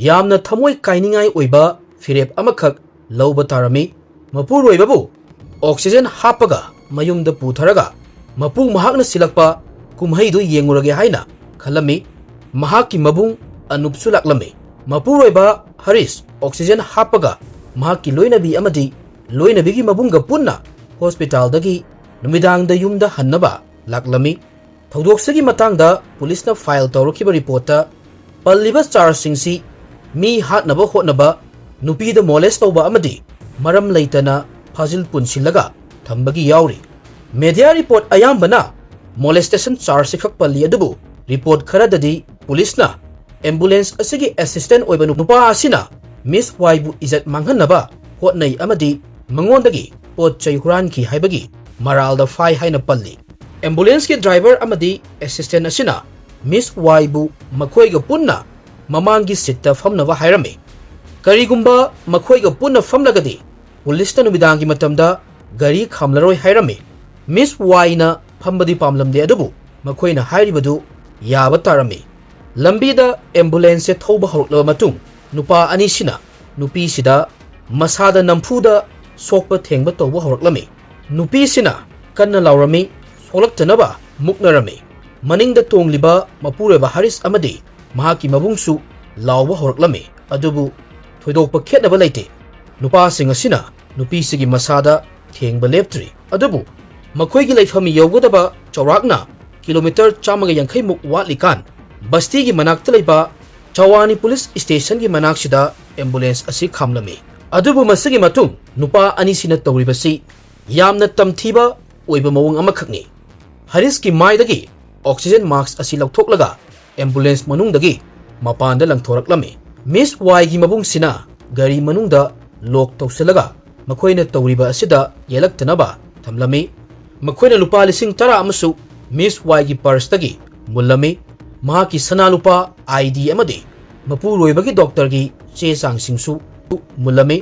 ꯌꯥꯝꯅ ꯊꯃꯣꯏ ꯀꯥꯏꯅꯤꯡꯉꯥꯏ ꯑꯣꯏꯕ ꯐꯤꯔꯦꯞ ꯑꯃꯈꯛ ꯂꯧꯕ ꯇꯥꯔꯝꯃꯤ꯫ ꯃꯄꯨꯔꯣꯏꯕꯕꯨ ꯑꯣꯛꯁꯤꯖꯦꯟ ꯍꯥꯞꯄꯒ ꯃꯌꯨꯝꯗ ꯄꯨꯊꯔꯒ ꯃꯄꯨ ꯃꯍꯥꯛꯅ ꯁꯤꯜꯂꯛꯄ ꯀꯨꯝꯍꯩꯗꯨ ꯌꯦꯡꯉꯨꯔꯒꯦ ꯍꯥꯏꯅ ꯈꯜꯂꯝꯃꯤ꯫ ꯃꯍꯥꯛꯀꯤ ꯃꯕꯨꯡ ꯑꯅꯨꯞꯁꯨ ꯂꯥꯛꯂꯝꯃꯤ꯫ ꯃꯄꯨꯔꯣꯏꯕ ꯍꯔꯤꯁ ꯑꯣꯛꯁꯤꯖꯦꯟ ꯍꯥꯞꯄꯒ ꯃꯍꯥꯛꯀꯤ ꯂꯣꯏꯅꯕꯤ ꯑꯃꯗꯤ ꯂꯣꯏꯅꯕꯤꯒꯤ ꯃꯕꯨꯡꯒ ꯄꯨꯟꯅ ꯍꯣꯁꯄꯤꯇꯥꯜꯗꯒꯤ ꯅꯨꯃꯤꯗꯥꯡꯗ ꯌꯨꯝꯗ ꯍꯟꯅꯕ ꯂꯥꯛꯂꯝꯃꯤ꯫ ꯊꯧꯗꯣꯛꯁꯤꯒꯤ ꯃꯇꯥꯡꯗ ꯄꯨꯂꯤꯁꯅ ꯐꯥꯏꯜ ꯇꯧꯔꯛꯈꯤꯕ ꯔꯤꯄꯣꯔꯠꯇ ꯄꯜꯂꯤꯕ ꯆꯥꯔꯖꯁꯤꯡꯁꯤ ꯃꯤ ꯍꯥꯠꯅꯕ ꯍꯣꯠꯅꯕ, ꯅꯨꯄꯤꯗ ꯃꯣꯂꯦꯁ ꯇꯧꯕ ꯑꯃꯗꯤ ꯃꯔꯝ ꯂꯩꯇꯅ ꯐꯥꯖꯤꯜ ꯄꯨꯟꯁꯤꯜꯂꯒ ꯊꯝꯕꯒꯤ ꯌꯥꯎꯔꯤ꯫ ꯃꯦꯗꯤꯌꯥ ꯔꯤꯄꯣꯔꯠ ꯑꯌꯥꯝꯕꯅ ꯃꯣꯂꯦꯁꯇꯦꯁꯟ ꯆꯥꯔꯖꯁꯤ ꯈꯛ ꯄꯜꯂꯤ, ꯑꯗꯨꯕꯨ ꯔꯤꯄꯣꯔꯠ ꯈꯔꯗꯗꯤ ꯄꯨꯂꯤꯁꯅ ꯑꯦꯝꯕꯨꯂꯦꯟꯁ ꯑꯁꯤꯒꯤ ꯑꯦꯁꯤꯁꯇꯦꯟ ꯑꯣꯏꯕ ꯅꯨꯄꯥ ꯑꯁꯤꯅ ꯃꯤꯁ ꯋꯥꯏꯕꯨ ꯏꯖꯠ ꯃꯥꯡꯍꯟꯅꯕ ꯍꯣꯠꯅꯩ ꯑꯃꯗꯤ ꯃꯉꯣꯟꯗꯒꯤ ꯄꯣꯠ ꯆꯩ ꯍꯨꯔꯥꯟꯈꯤ ꯍꯥꯏꯕꯒꯤ ꯃꯔꯥꯜꯗ ꯐꯥꯏ ꯍꯥꯏꯅ ꯄꯜꯂꯤ꯫ ꯑꯦꯝꯕꯨꯂꯦꯟꯁꯀꯤ ꯗ꯭ꯔꯥꯏꯚꯔ ꯑꯃꯗꯤ ꯑꯦꯁꯤꯁꯇꯦꯟ ꯑꯁꯤꯅ ꯃꯤꯁ ꯋꯥꯏꯕꯨ ꯃꯈꯣꯏꯒ ꯄꯨꯟꯅ ꯃꯃꯥꯡꯒꯤ ꯁꯤꯠꯇ ꯐꯝꯅꯕ ꯍꯥꯏꯔꯝꯃꯤ꯫ ꯀꯔꯤꯒꯨꯝꯕ ꯃꯈꯣꯏꯒ ꯄꯨꯟꯅ ꯐꯝꯂꯒꯗꯤ ꯄꯨꯂꯤꯁꯅ ꯅꯨꯃꯤꯗꯥꯡꯒꯤ ꯃꯇꯝꯗ ꯒꯥꯔꯤ ꯈꯥꯝꯂꯔꯣꯏ ꯍꯥꯏꯔꯝꯃꯤ꯫ ꯃꯤꯁ ꯋꯥꯏꯅ ꯐꯝꯕꯗꯤ ꯄꯥꯝꯂꯝꯗꯦ, ꯑꯗꯨꯕꯨ ꯃꯈꯣꯏꯅ ꯍꯥꯏꯔꯤꯕꯗꯨ ꯌꯥꯕ ꯇꯥꯔꯝꯃꯤ꯫ ꯂꯝꯕꯤꯗ ꯑꯦꯝꯕꯨꯂꯦꯟꯁꯁꯦ ꯊꯧꯕ ꯍꯧꯔꯛꯂꯕ ꯃꯇꯨꯡ ꯅꯨꯄꯥ ꯑꯅꯤꯁꯤꯅ ꯅꯨꯄꯤꯁꯤꯗ ꯃꯁꯥꯗ ꯅꯝꯐꯨꯗ ꯁꯣꯛꯄ ꯊꯦꯡꯕ ꯇꯧꯕ ꯍꯧꯔꯛꯂꯝꯃꯤ꯫ ꯅꯨꯄꯤꯁꯤꯅ ꯀꯟꯅ ꯂꯥꯎꯔꯝꯃꯤ, ꯁꯣꯛꯂꯛꯇꯅꯕ ꯃꯨꯛꯅꯔꯝꯃꯤ꯫ ꯃꯅꯤꯡꯗ ꯇꯣꯡꯂꯤꯕ ꯃꯄꯨꯔꯣꯏꯕ ꯍꯔꯤꯁ ꯑꯃꯗꯤ ꯃꯍꯥꯛꯀꯤ ꯃꯕꯨꯡꯁꯨ ꯂꯥꯎꯕ ꯍꯧꯔꯛꯂꯝꯃꯤ, ꯑꯗꯨꯕꯨ ꯊꯣꯏꯗꯣꯛꯄ ꯈꯦꯠꯅꯕ ꯂꯩꯇꯦ꯫ ꯅꯨꯄꯥꯁꯤꯡ ꯑꯁꯤꯅ ꯅꯨꯄꯤꯁꯤꯒꯤ ꯃꯁꯥꯗ ꯊꯦꯡꯕ ꯂꯦꯞꯇ꯭ꯔꯤ꯫ ꯑꯗꯨꯕꯨ ꯃꯈꯣꯏꯒꯤ ꯂꯩꯐꯝ ꯌꯧꯒꯗꯕ ꯆꯥꯎꯔꯥꯛꯅ ꯀꯤꯂꯣꯃꯤꯇꯔ ꯆꯥꯝꯃꯒ ꯌꯥꯡꯈꯩ ꯃꯨꯛ ꯋꯥꯠꯂꯤꯀꯥꯟ, ꯕꯁꯇꯤꯒꯤ ꯃꯅꯥꯛꯇ ꯂꯩꯕ ꯆꯋꯥꯅꯤ ꯄꯨꯂꯤꯁ ꯁ꯭ꯇꯦꯁꯟꯒꯤ ꯃꯅꯥꯛꯁꯤꯗ ꯑꯦꯝꯕꯨꯂꯦꯟꯁ ꯑꯁꯤ ꯈꯥꯝꯂꯝꯃꯤ꯫ ꯑꯗꯨꯕꯨ ꯃꯁꯤꯒꯤ ꯃꯇꯨꯡ ꯅꯨꯄꯥ ꯑꯅꯤꯁꯤꯅ ꯇꯧꯔꯤꯕꯁꯤ ꯌꯥꯝꯅ ꯇꯝꯊꯤꯕ ꯑꯣꯏꯕ ꯃꯑꯣꯡ ꯑꯃꯈꯛꯅꯤ꯫ ꯍꯔꯤꯁꯀꯤ ꯃꯥꯏꯗꯒꯤ ꯑꯣꯛꯁꯤꯖꯦꯟ ꯃꯥꯁꯛ ꯑꯁꯤ ꯂꯧꯊꯣꯛꯂꯒ ꯑꯦꯝꯕꯨꯂꯦꯟꯁ ꯃꯅꯨꯡꯗꯒꯤ ꯃꯄꯥꯟꯗ ꯂꯪꯊꯣꯔꯛꯂꯝꯃꯤ꯫ ꯃꯤꯁ ꯋꯥꯏꯒꯤ ꯃꯕꯨꯡꯁꯤꯅ ꯒꯥꯔꯤ ꯃꯅꯨꯡꯗ ꯂꯣꯛ ꯇꯧꯁꯤꯜꯂꯒ ꯃꯈꯣꯏꯅ ꯇꯧꯔꯤꯕ ꯑꯁꯤꯗ ꯌꯦꯠꯂꯛꯇꯅꯕ ꯊꯝꯂꯝꯃꯤ꯫ ꯃꯈꯣꯏꯅ ꯂꯨꯄꯥ ꯂꯤꯁꯤꯡ ꯇꯔꯥ ꯑꯃꯁꯨ ꯃꯤꯁ ꯋꯥꯏꯒꯤ ꯄꯔꯁꯇꯒꯤ ꯃꯨꯜꯂꯝꯃꯤ꯫ ꯃꯍꯥꯛꯀꯤ ꯁꯅꯥ ꯂꯨꯄꯥ, ꯑꯥꯏ ꯗꯤ ꯑꯃꯗꯤ ꯃꯄꯨꯔꯣꯏꯕꯒꯤ ꯗꯣꯛꯇꯔꯒꯤ ꯆꯦ ꯆꯥꯡꯁꯤꯡꯁꯨ ꯃꯨꯜꯂꯝꯃꯤ꯫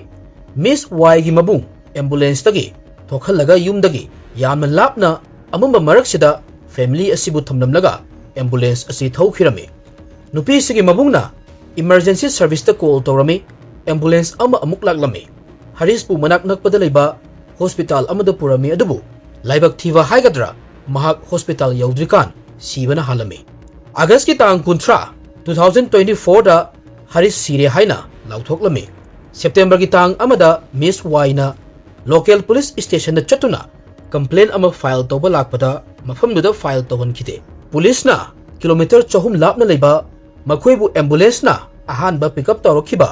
ꯃꯤꯁ ꯋꯥꯏꯒꯤ ꯃꯕꯨꯡ ꯑꯦꯝꯕꯨꯂꯦꯟꯁꯇꯒꯤ ꯊꯣꯛꯍꯜꯂꯒ ꯌꯨꯝꯗꯒꯤ ꯌꯥꯝꯅ ꯂꯥꯞꯅ ꯑꯃꯝꯕ ꯃꯔꯛꯁꯤꯗ ꯐꯦꯃꯤꯂꯤ ꯑꯁꯤꯕꯨ ꯊꯝꯂꯝꯂꯒ ꯑꯦꯝꯕꯨꯂꯦꯟꯁ ꯑꯁꯤ ꯊꯧꯈꯤꯔꯝꯃꯤ꯫ ꯅꯨꯄꯤꯁꯤꯒꯤ ꯃꯕꯨꯡꯅ ꯏꯃꯔꯖꯦꯟꯁꯤ ꯁꯔꯚꯤꯁꯇ ꯀꯣꯜ ꯇꯧꯔꯝꯃꯤ꯫ ꯑꯦꯝꯕꯨꯂꯦꯟꯁ ꯑꯃ ꯑꯃꯨꯛ ꯂꯥꯛꯂꯝꯃꯤ꯫ ꯍꯔꯤꯁꯄꯨ ꯃꯅꯥꯛ ꯅꯛꯄꯗ ꯂꯩꯕ ꯍꯣꯁꯄꯤꯇꯥꯜ ꯑꯃꯗ ꯄꯨꯔꯝꯃꯤ, ꯑꯗꯨꯕꯨ ꯂꯥꯏꯕꯛ ꯊꯤꯕ ꯍꯥꯏꯒꯗ꯭ꯔꯥ, ꯃꯍꯥꯛ ꯍꯣꯁꯄꯤꯇꯥꯜ ꯌꯧꯗ꯭ꯔꯤꯀꯥꯟ ꯁꯤꯕꯅ ꯍꯥꯜꯂꯝꯃꯤ꯫ ꯑꯥꯒꯁꯀꯤ ꯇꯥꯡ ꯀꯨꯟꯊ꯭ꯔꯥ, two thousand twenty fourꯗ ꯍꯔꯤꯁ ꯁꯤꯔꯦ ꯍꯥꯏꯅ ꯂꯥꯎꯊꯣꯛꯂꯝꯃꯤ꯫ ꯁꯦꯞꯇꯦꯝꯕꯔꯒꯤ ꯇꯥꯡ ꯑꯃꯗ ꯃꯤꯁ ꯋꯥꯏꯅ ꯂꯣꯀꯦꯜ ꯄꯨꯂꯤꯁ ꯁ꯭ꯇꯦꯁꯟꯗ ꯆꯠꯇꯨꯅ ꯀꯝꯄ꯭ꯂꯦꯟ ꯑꯃ ꯐꯥꯏꯜ ꯇꯧꯕ ꯂꯥꯛꯄꯗ ꯃꯐꯝꯗꯨꯗ ꯐꯥꯏꯜ ꯇꯧꯍꯟꯈꯤꯗꯦ꯫ ꯄꯨꯂꯤꯁꯅ ꯀꯤꯂꯣꯃꯤꯇꯔ ꯆꯍꯨꯝ ꯂꯥꯞꯅ ꯂꯩꯕ ꯃꯈꯣꯏꯕꯨ ꯑꯦꯝꯕꯨꯂꯦꯟꯁꯅ ꯑꯍꯥꯟꯕ ꯄꯤꯛ ꯑꯞ ꯇꯧꯔꯛꯈꯤꯕ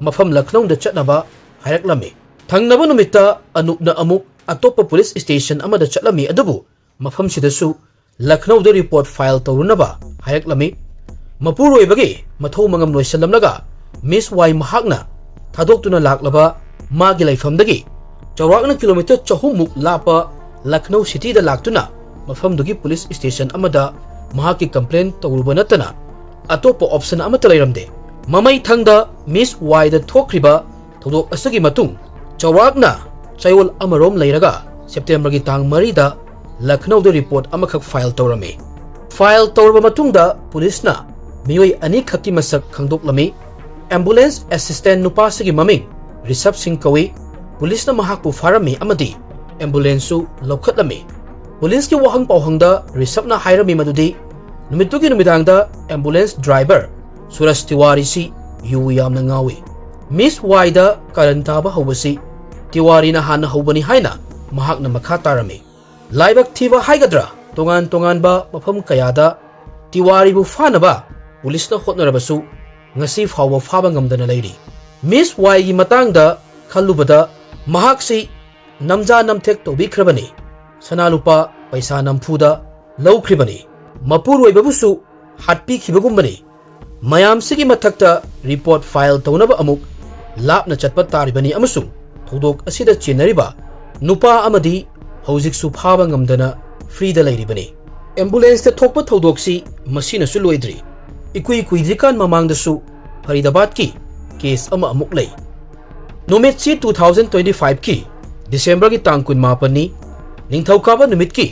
ꯃꯐꯝ ꯂꯈꯅꯧꯗ ꯆꯠꯅꯕ ꯍꯥꯏꯔꯛꯂꯝꯃꯤ꯫ ꯊꯪꯅꯕ ꯅꯨꯃꯤꯠꯇ ꯑꯅꯨꯞꯅ ꯑꯃꯨꯛ ꯑꯇꯣꯞꯄ ꯄꯨꯂꯤꯁ ꯁ꯭ꯇꯦꯁꯟ ꯑꯃꯗ ꯆꯠꯂꯝꯃꯤ, ꯑꯗꯨꯕꯨ ꯃꯐꯝꯁꯤꯗꯁꯨ ꯂꯈꯅꯧꯗ ꯔꯤꯄꯣꯔꯠ ꯐꯥꯏꯜ ꯇꯧꯔꯨꯅꯕ ꯍꯥꯏꯔꯛꯂꯝꯃꯤ꯫ ꯃꯄꯨꯔꯣꯏꯕꯒꯤ ꯃꯊꯧ ꯃꯉꯝ ꯂꯣꯏꯁꯤꯜꯂꯝꯂꯒ ꯃꯤꯁ ꯋꯥꯏ ꯃꯍꯥꯛꯅ ꯊꯥꯗꯣꯛꯇꯨꯅ ꯂꯥꯛꯂꯕ ꯃꯥꯒꯤ ꯂꯩꯐꯝꯗꯒꯤ ꯆꯥꯎꯔꯥꯛꯅ ꯀꯤꯂꯣꯃꯤꯇꯔ ꯆꯍꯨꯝ ꯃꯨꯛ ꯂꯥꯞꯄ ꯂꯈꯅꯧ ꯁꯤꯇꯤꯗ ꯂꯥꯛꯇꯨꯅ ꯃꯐꯝꯗꯨꯒꯤ ꯄꯨꯂꯤꯁ ꯁ꯭ꯇꯦꯁꯟ ꯑꯃꯗ ꯃꯍꯥꯛꯀꯤ ꯀꯝꯄ꯭ꯂꯦꯟ ꯇꯧꯔꯨꯕ ꯅꯠꯇꯅ ꯑꯇꯣꯞꯄ ꯑꯣꯞꯁꯟ ꯑꯃꯠꯇ ꯂꯩꯔꯝꯗꯦ꯫ ꯃꯃꯩ ꯊꯪꯗ ꯃꯤꯁ ꯋꯥꯏꯗ ꯊꯣꯛꯈ꯭ꯔꯤꯕ ꯊꯧꯗꯣꯛ ꯑꯁꯤꯒꯤ ꯃꯇꯨꯡ ꯆꯥꯎꯔꯥꯛꯅ ꯆꯌꯣꯜ ꯑꯃꯔꯣꯝ ꯂꯩꯔꯒ ꯁꯦꯞꯇꯦꯝꯕꯔꯒꯤ ꯇꯥꯡ ꯃꯔꯤꯗ ꯂꯈꯅꯧꯗ ꯔꯤꯄꯣꯔꯠ ꯑꯃꯈꯛ ꯐꯥꯏꯜ ꯇꯧꯔꯝꯃꯤ꯫ ꯐꯥꯏꯜ ꯇꯧꯔꯕ ꯃꯇꯨꯡꯗ ꯄꯨꯂꯤꯁꯅ ꯃꯤꯑꯣꯏ ꯑꯅꯤꯈꯛꯀꯤ ꯃꯁꯛ ꯈꯪꯗꯣꯛꯂꯝꯃꯤ꯫ ꯑꯦꯝꯕꯨꯂꯦꯟꯁ ꯑꯦꯁꯤꯁꯇꯦꯟ ꯅꯨꯄꯥꯁꯤꯒꯤ ꯃꯃꯤꯡ ꯔꯤꯁꯕ ꯁꯤꯡ ꯀꯧꯏ꯫ ꯄꯨꯂꯤꯁꯅ ꯃꯍꯥꯛꯄꯨ ꯐꯥꯔꯝꯃꯤ ꯑꯃꯗꯤ ꯑꯦꯝꯕꯨꯂꯦꯟꯁꯁꯨ ꯂꯧꯈꯠꯂꯝꯃꯤ꯫ ꯄꯨꯂꯤꯁꯀꯤ ꯋꯥꯍꯪ ꯄꯥꯎꯍꯪꯗ ꯔꯤꯁꯕꯅ ꯍꯥꯏꯔꯝꯃꯤ ꯃꯗꯨꯗꯤ ꯅꯨꯃꯤꯠꯇꯨꯒꯤ ꯅꯨꯃꯤꯗꯥꯡꯗ ꯑꯦꯝꯕꯨꯂꯦꯟꯁ ꯗ꯭ꯔꯥꯏꯚꯔ ꯁꯨꯔꯖ ꯇꯤꯋꯥꯔꯤꯁꯤ ꯌꯨ ꯌꯥꯝꯅ ꯉꯥꯎꯏ꯫ ꯃꯤꯁ ꯋꯥꯏꯗ ꯀꯥꯔꯟ ꯇꯥꯕ ꯍꯧꯕꯁꯤ ꯇꯤꯋꯥꯔꯤꯅ ꯍꯥꯟꯅ ꯍꯧꯕꯅꯤ ꯍꯥꯏꯅ ꯃꯍꯥꯛꯅ ꯃꯈꯥ ꯇꯥꯔꯝꯃꯤ꯫ ꯂꯥꯏꯕꯛ ꯊꯤꯕ ꯍꯥꯏꯒꯗ꯭ꯔꯥ, ꯇꯣꯉꯥꯟ ꯇꯣꯉꯥꯟꯕ ꯃꯐꯝ ꯀꯌꯥꯗ ꯇꯤꯋꯥꯔꯤꯕꯨ ꯐꯥꯅꯕ ꯄꯨꯂꯤꯁꯅ ꯍꯣꯠꯅꯔꯕꯁꯨ ꯉꯁꯤ ꯐꯥꯎꯕ ꯐꯥꯕ ꯉꯝꯗꯅ ꯂꯩꯔꯤ꯫ ꯃꯤꯁ ꯋꯥꯏꯒꯤ ꯃꯇꯥꯡꯗ ꯈꯜꯂꯨꯕꯗ ꯃꯍꯥꯛꯁꯤ ꯅꯝꯖꯥ ꯅꯝꯊꯦꯛ ꯇꯧꯕꯤꯈ꯭ꯔꯕꯅꯤ꯫ ꯁꯅꯥ ꯂꯨꯄꯥ ꯄꯩꯁꯥ ꯅꯝꯐꯨꯗ ꯂꯧꯈ꯭ꯔꯤꯕꯅꯤ꯫ ꯃꯄꯨꯔꯣꯏꯕꯕꯨꯁꯨ ꯍꯥꯠꯄꯤꯈꯤꯕꯒꯨꯝꯕꯅꯤ꯫ ꯃꯌꯥꯝꯁꯤꯒꯤ ꯃꯊꯛꯇ ꯔꯤꯄꯣꯔꯠ ꯐꯥꯏꯜ ꯇꯧꯅꯕ ꯑꯃꯨꯛ ꯂꯥꯞꯅ ꯆꯠꯄ ꯇꯥꯔꯤꯕꯅꯤ ꯑꯃꯁꯨꯡ ꯊꯧꯗꯣꯛ ꯑꯁꯤꯗ ꯆꯦꯟꯅꯔꯤꯕ ꯅꯨꯄꯥ ꯑꯃꯗꯤ ꯍꯧꯖꯤꯛꯁꯨ ꯐꯥꯕ ꯉꯝꯗꯅ ꯐ꯭ꯔꯤꯗ ꯂꯩꯔꯤꯕꯅꯤ꯫ ꯑꯦꯝꯕꯨꯂꯦꯟꯁꯇ ꯊꯣꯛꯄ ꯊꯧꯗꯣꯛꯁꯤ ꯃꯁꯤꯅꯁꯨ ꯂꯣꯏꯗ꯭ꯔꯤ꯫ ꯏꯀꯨꯏ ꯀꯨꯏꯗ꯭ꯔꯤꯀꯥꯟ ꯃꯃꯥꯡꯗꯁꯨ ꯐꯔꯤꯗꯥꯕꯥꯗꯀꯤ ꯀꯦꯁ ꯑꯃ ꯑꯃꯨꯛ ꯂꯩ꯫ ꯅꯨꯃꯤꯠꯁꯤ two thousand twenty five ꯀꯤ ꯗꯤꯁꯦꯝꯕꯔꯒꯤ ꯇꯥꯡ ꯀꯨꯟꯃꯥꯄꯟꯅꯤ, ꯅꯤꯡꯊꯧꯀꯥꯕ ꯅꯨꯃꯤꯠꯀꯤ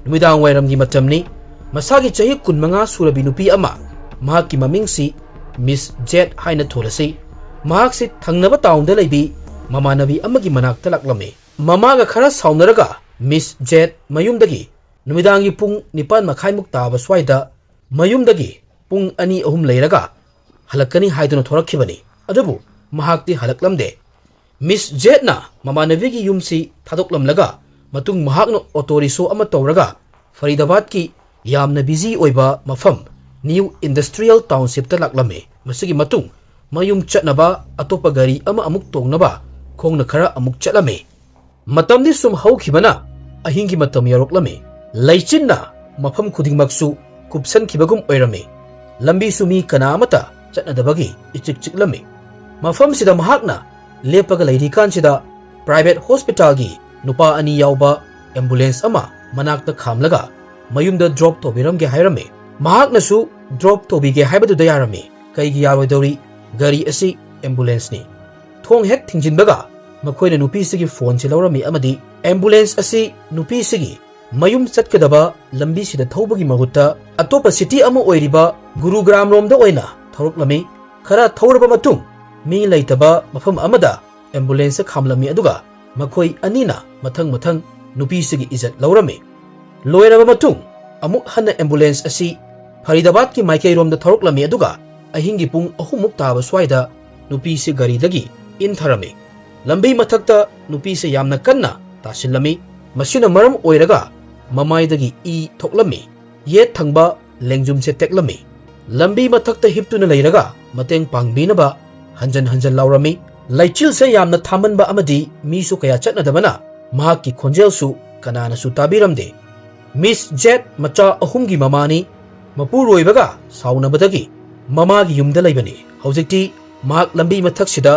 ꯅꯨꯃꯤꯗꯥꯡ ꯋꯥꯏꯔꯝꯒꯤ ꯃꯇꯝꯅꯤ꯫ ꯃꯁꯥꯒꯤ ꯆꯍꯤ ꯀꯨꯟꯃꯉꯥ ꯁꯨꯔꯕꯤ ꯅꯨꯄꯤ ꯑꯃ, ꯃꯍꯥꯛꯀꯤ ꯃꯃꯤꯡꯁꯤ ꯃꯤꯁ ꯖꯦꯠ ꯍꯥꯏꯅ ꯊꯣꯜꯂꯁꯤ, ꯃꯍꯥꯛꯁꯤ ꯊꯪꯅꯕ ꯇꯥꯎꯟꯗ ꯂꯩꯕꯤ ꯃꯃꯥꯟꯅꯕꯤ ꯑꯃꯒꯤ ꯃꯅꯥꯛꯇ ꯂꯥꯛꯂꯝꯃꯤ꯫ ꯃꯃꯥꯒ ꯈꯔ ꯁꯥꯎꯅꯔꯒ ꯃꯤꯁ ꯖꯦꯠ ꯃꯌꯨꯝꯗꯒꯤ ꯅꯨꯃꯤꯗꯥꯡꯒꯤ ꯄꯨꯡ ꯅꯤꯄꯥꯟ ꯃꯈꯥꯏꯃꯨꯛ ꯇꯥꯕ ꯁ꯭ꯋꯥꯏꯗ ꯃꯌꯨꯝꯗꯒꯤ ꯄꯨꯡ ꯑꯅꯤ ꯑꯍꯨꯝ ꯂꯩꯔꯒ ꯍꯜꯂꯛꯀꯅꯤ ꯍꯥꯏꯗꯨꯅ ꯊꯣꯔꯛꯈꯤꯕꯅꯤ꯫ ꯑꯗꯨꯕꯨ ꯃꯍꯥꯛꯇꯤ ꯍꯜꯂꯛꯂꯝꯗꯦ꯫ ꯃꯤꯁ ꯖꯦꯠꯅ ꯃꯃꯥꯟꯅꯕꯤꯒꯤ ꯌꯨꯝꯁꯤ ꯊꯥꯗꯣꯛꯂꯝꯂꯒ ꯃꯇꯨꯡ ꯃꯍꯥꯛꯅ ꯑꯣꯇꯣ ꯔꯤꯛꯁꯣ ꯑꯃ ꯇꯧꯔꯒ ꯐꯔꯤꯗꯥꯕꯥꯗꯀꯤ ꯌꯥꯝꯅ ꯕꯤꯖꯤ ꯑꯣꯏꯕ ꯃꯐꯝ ꯅ꯭ꯌꯨ ꯏꯟꯗꯁꯇ꯭ꯔꯤꯌꯦꯜ ꯇꯥꯎꯟꯁꯤꯞꯇ ꯂꯥꯛꯂꯝꯃꯤ꯫ ꯃꯁꯤꯒꯤ ꯃꯇꯨꯡ ꯃꯌꯨꯝ ꯆꯠꯅꯕ ꯑꯇꯣꯞꯄ ꯒꯥꯔꯤ ꯑꯃ ꯑꯃꯨꯛ ꯇꯣꯡꯅꯕ ꯈꯣꯡꯅ ꯈꯔ ꯑꯃꯨꯛ ꯆꯠꯂꯝꯃꯤ꯫ ꯃꯇꯝꯗꯤ ꯁꯨꯝ ꯍꯧꯈꯤꯕꯅ ꯑꯍꯤꯡꯒꯤ ꯃꯇꯝ ꯌꯧꯔꯛꯂꯝꯃꯤ꯫ ꯂꯩꯆꯤꯟꯅ ꯃꯐꯝ ꯈꯨꯗꯤꯡꯃꯛꯁꯨ ꯀꯨꯞꯁꯟꯈꯤꯕꯒꯨꯝ ꯑꯣꯏꯔꯝꯃꯤ꯫ ꯂꯝꯕꯤꯁꯨ ꯃꯤ ꯀꯅꯥ ꯑꯃꯠꯇ ꯆꯠꯅꯗꯕꯒꯤ ꯏꯆꯤꯛ ꯆꯤꯛꯂꯝꯃꯤ꯫ ꯃꯐꯝꯁꯤꯗ ꯃꯍꯥꯛꯅ ꯂꯦꯞꯄꯒ ꯂꯩꯔꯤꯀꯥꯟꯁꯤꯗ ꯄ꯭ꯔꯥꯏꯚꯦꯠ ꯍꯣꯁꯄꯤꯇꯥꯜꯒꯤ ꯅꯨꯄꯥ ꯑꯅꯤ ꯌꯥꯎꯕ ꯑꯦꯝꯕꯨꯂꯦꯟꯁ ꯑꯃ ꯃꯅꯥꯛꯇ ꯈꯥꯝꯂꯒ ꯃꯌꯨꯝꯗ ꯗ꯭ꯔꯣꯞ ꯇꯧꯕꯤꯔꯝꯒꯦ ꯍꯥꯏꯔꯝꯃꯤ꯫ ꯃꯍꯥꯛꯅꯁꯨ ꯗ꯭ꯔꯣꯞ ꯇꯧꯕꯤꯒꯦ ꯍꯥꯏꯕꯗꯨꯗ ꯌꯥꯔꯝꯃꯤ꯫ ꯀꯩꯒꯤ ꯌꯥꯔꯣꯏꯗꯧꯔꯤ? ꯒꯥꯔꯤ ꯑꯁꯤ ꯑꯦꯝꯕꯨꯂꯦꯟꯁꯅꯤ꯫ ꯊꯣꯡ ꯍꯦꯛ ꯊꯤꯡꯖꯤꯟꯕꯒ ꯃꯈꯣꯏꯅ ꯅꯨꯄꯤꯁꯤꯒꯤ ꯐꯣꯟꯁꯤ ꯂꯧꯔꯝꯃꯤ ꯑꯃꯗꯤ ꯑꯦꯝꯕꯨꯂꯦꯟꯁ ꯑꯁꯤ ꯅꯨꯄꯤꯁꯤꯒꯤ ꯃꯌꯨꯝ ꯆꯠꯀꯗꯕ ꯂꯝꯕꯤꯁꯤꯗ ꯊꯧꯕꯒꯤ ꯃꯍꯨꯠꯇ ꯑꯇꯣꯞꯄ ꯁꯤꯇꯤ ꯑꯃ ꯑꯣꯏꯔꯤꯕ ꯒꯨꯔꯨꯒ꯭ꯔꯥꯝ ꯔꯣꯝꯗ ꯑꯣꯏꯅ ꯊꯧꯔꯛꯂꯝꯃꯤ꯫ ꯈꯔ ꯊꯧꯔꯕ ꯃꯇꯨꯡ ꯃꯤ ꯂꯩꯇꯕ ꯃꯐꯝ ꯑꯃꯗ ꯑꯦꯝꯕꯨꯂꯦꯟꯁ ꯈꯥꯝꯂꯝꯃꯤ, ꯑꯗꯨꯒ ꯃꯈꯣꯏ ꯑꯅꯤꯅ ꯃꯊꯪ ꯃꯊꯪ ꯅꯨꯄꯤꯁꯤꯒꯤ ꯏꯖꯠ ꯂꯧꯔꯝꯃꯤ꯫ ꯂꯣꯏꯔꯕ ꯃꯇꯨꯡ ꯑꯃꯨꯛ ꯍꯟꯅ ꯑꯦꯝꯕꯨꯂꯦꯟꯁ ꯑꯁꯤ ꯐꯔꯤꯗꯥꯕꯥꯗꯀꯤ ꯃꯥꯏꯀꯩꯔꯣꯝꯗ ꯊꯧꯔꯛꯂꯝꯃꯤ, ꯑꯗꯨꯒ ꯑꯍꯤꯡꯒꯤ ꯄꯨꯡ ꯑꯍꯨꯝꯃꯨꯛ ꯇꯥꯕ ꯁ꯭ꯋꯥꯏꯗ ꯅꯨꯄꯤꯁꯤ ꯒꯥꯔꯤꯗꯒꯤ ꯏꯟꯊꯔꯝꯃꯤ꯫ ꯂꯝꯕꯤ ꯃꯊꯛꯇ ꯅꯨꯄꯤꯁꯤ ꯌꯥꯝꯅ ꯀꯟꯅ ꯇꯥꯁꯤꯜꯂꯝꯃꯤ꯫ ꯃꯁꯤꯅ ꯃꯔꯝ ꯑꯣꯏꯔꯒ ꯃꯃꯥꯏꯗꯒꯤ ꯏ ꯊꯣꯛꯂꯝꯃꯤ꯫ ꯌꯦꯠ ꯊꯪꯕ ꯂꯦꯡꯖꯨꯝꯁꯦ ꯇꯦꯛꯂꯝꯃꯤ꯫ ꯂꯝꯕꯤ ꯃꯊꯛꯇ ꯍꯤꯞꯇꯨꯅ ꯂꯩꯔꯒ ꯃꯇꯦꯡ ꯄꯥꯡꯕꯤꯅꯕ ꯍꯟꯖꯟ ꯍꯟꯖꯟ ꯂꯥꯎꯔꯝꯃꯤ꯫ ꯂꯩꯆꯤꯜꯁꯦ ꯌꯥꯝꯅ ꯊꯥꯃꯟꯕ ꯑꯃꯗꯤ ꯃꯤꯁꯨ ꯀꯌꯥ ꯆꯠꯅꯗꯕꯅ ꯃꯍꯥꯛꯀꯤ ꯈꯣꯟꯖꯦꯜꯁꯨ ꯀꯅꯥꯅꯁꯨ ꯇꯥꯕꯤꯔꯝꯗꯦ꯫ ꯃꯤꯁ ꯖꯦꯠ ꯃꯆꯥ ꯑꯍꯨꯝꯒꯤ ꯃꯃꯥꯅꯤ꯫ ꯃꯄꯨꯔꯣꯏꯕꯒ ꯁꯥꯎꯅꯕꯗꯒꯤ ꯃꯃꯥꯒꯤ ꯌꯨꯝꯗ ꯂꯩꯕꯅꯤ꯫ ꯍꯧꯖꯤꯛꯇꯤ ꯃꯍꯥꯛ ꯂꯝꯕꯤ ꯃꯊꯛꯁꯤꯗ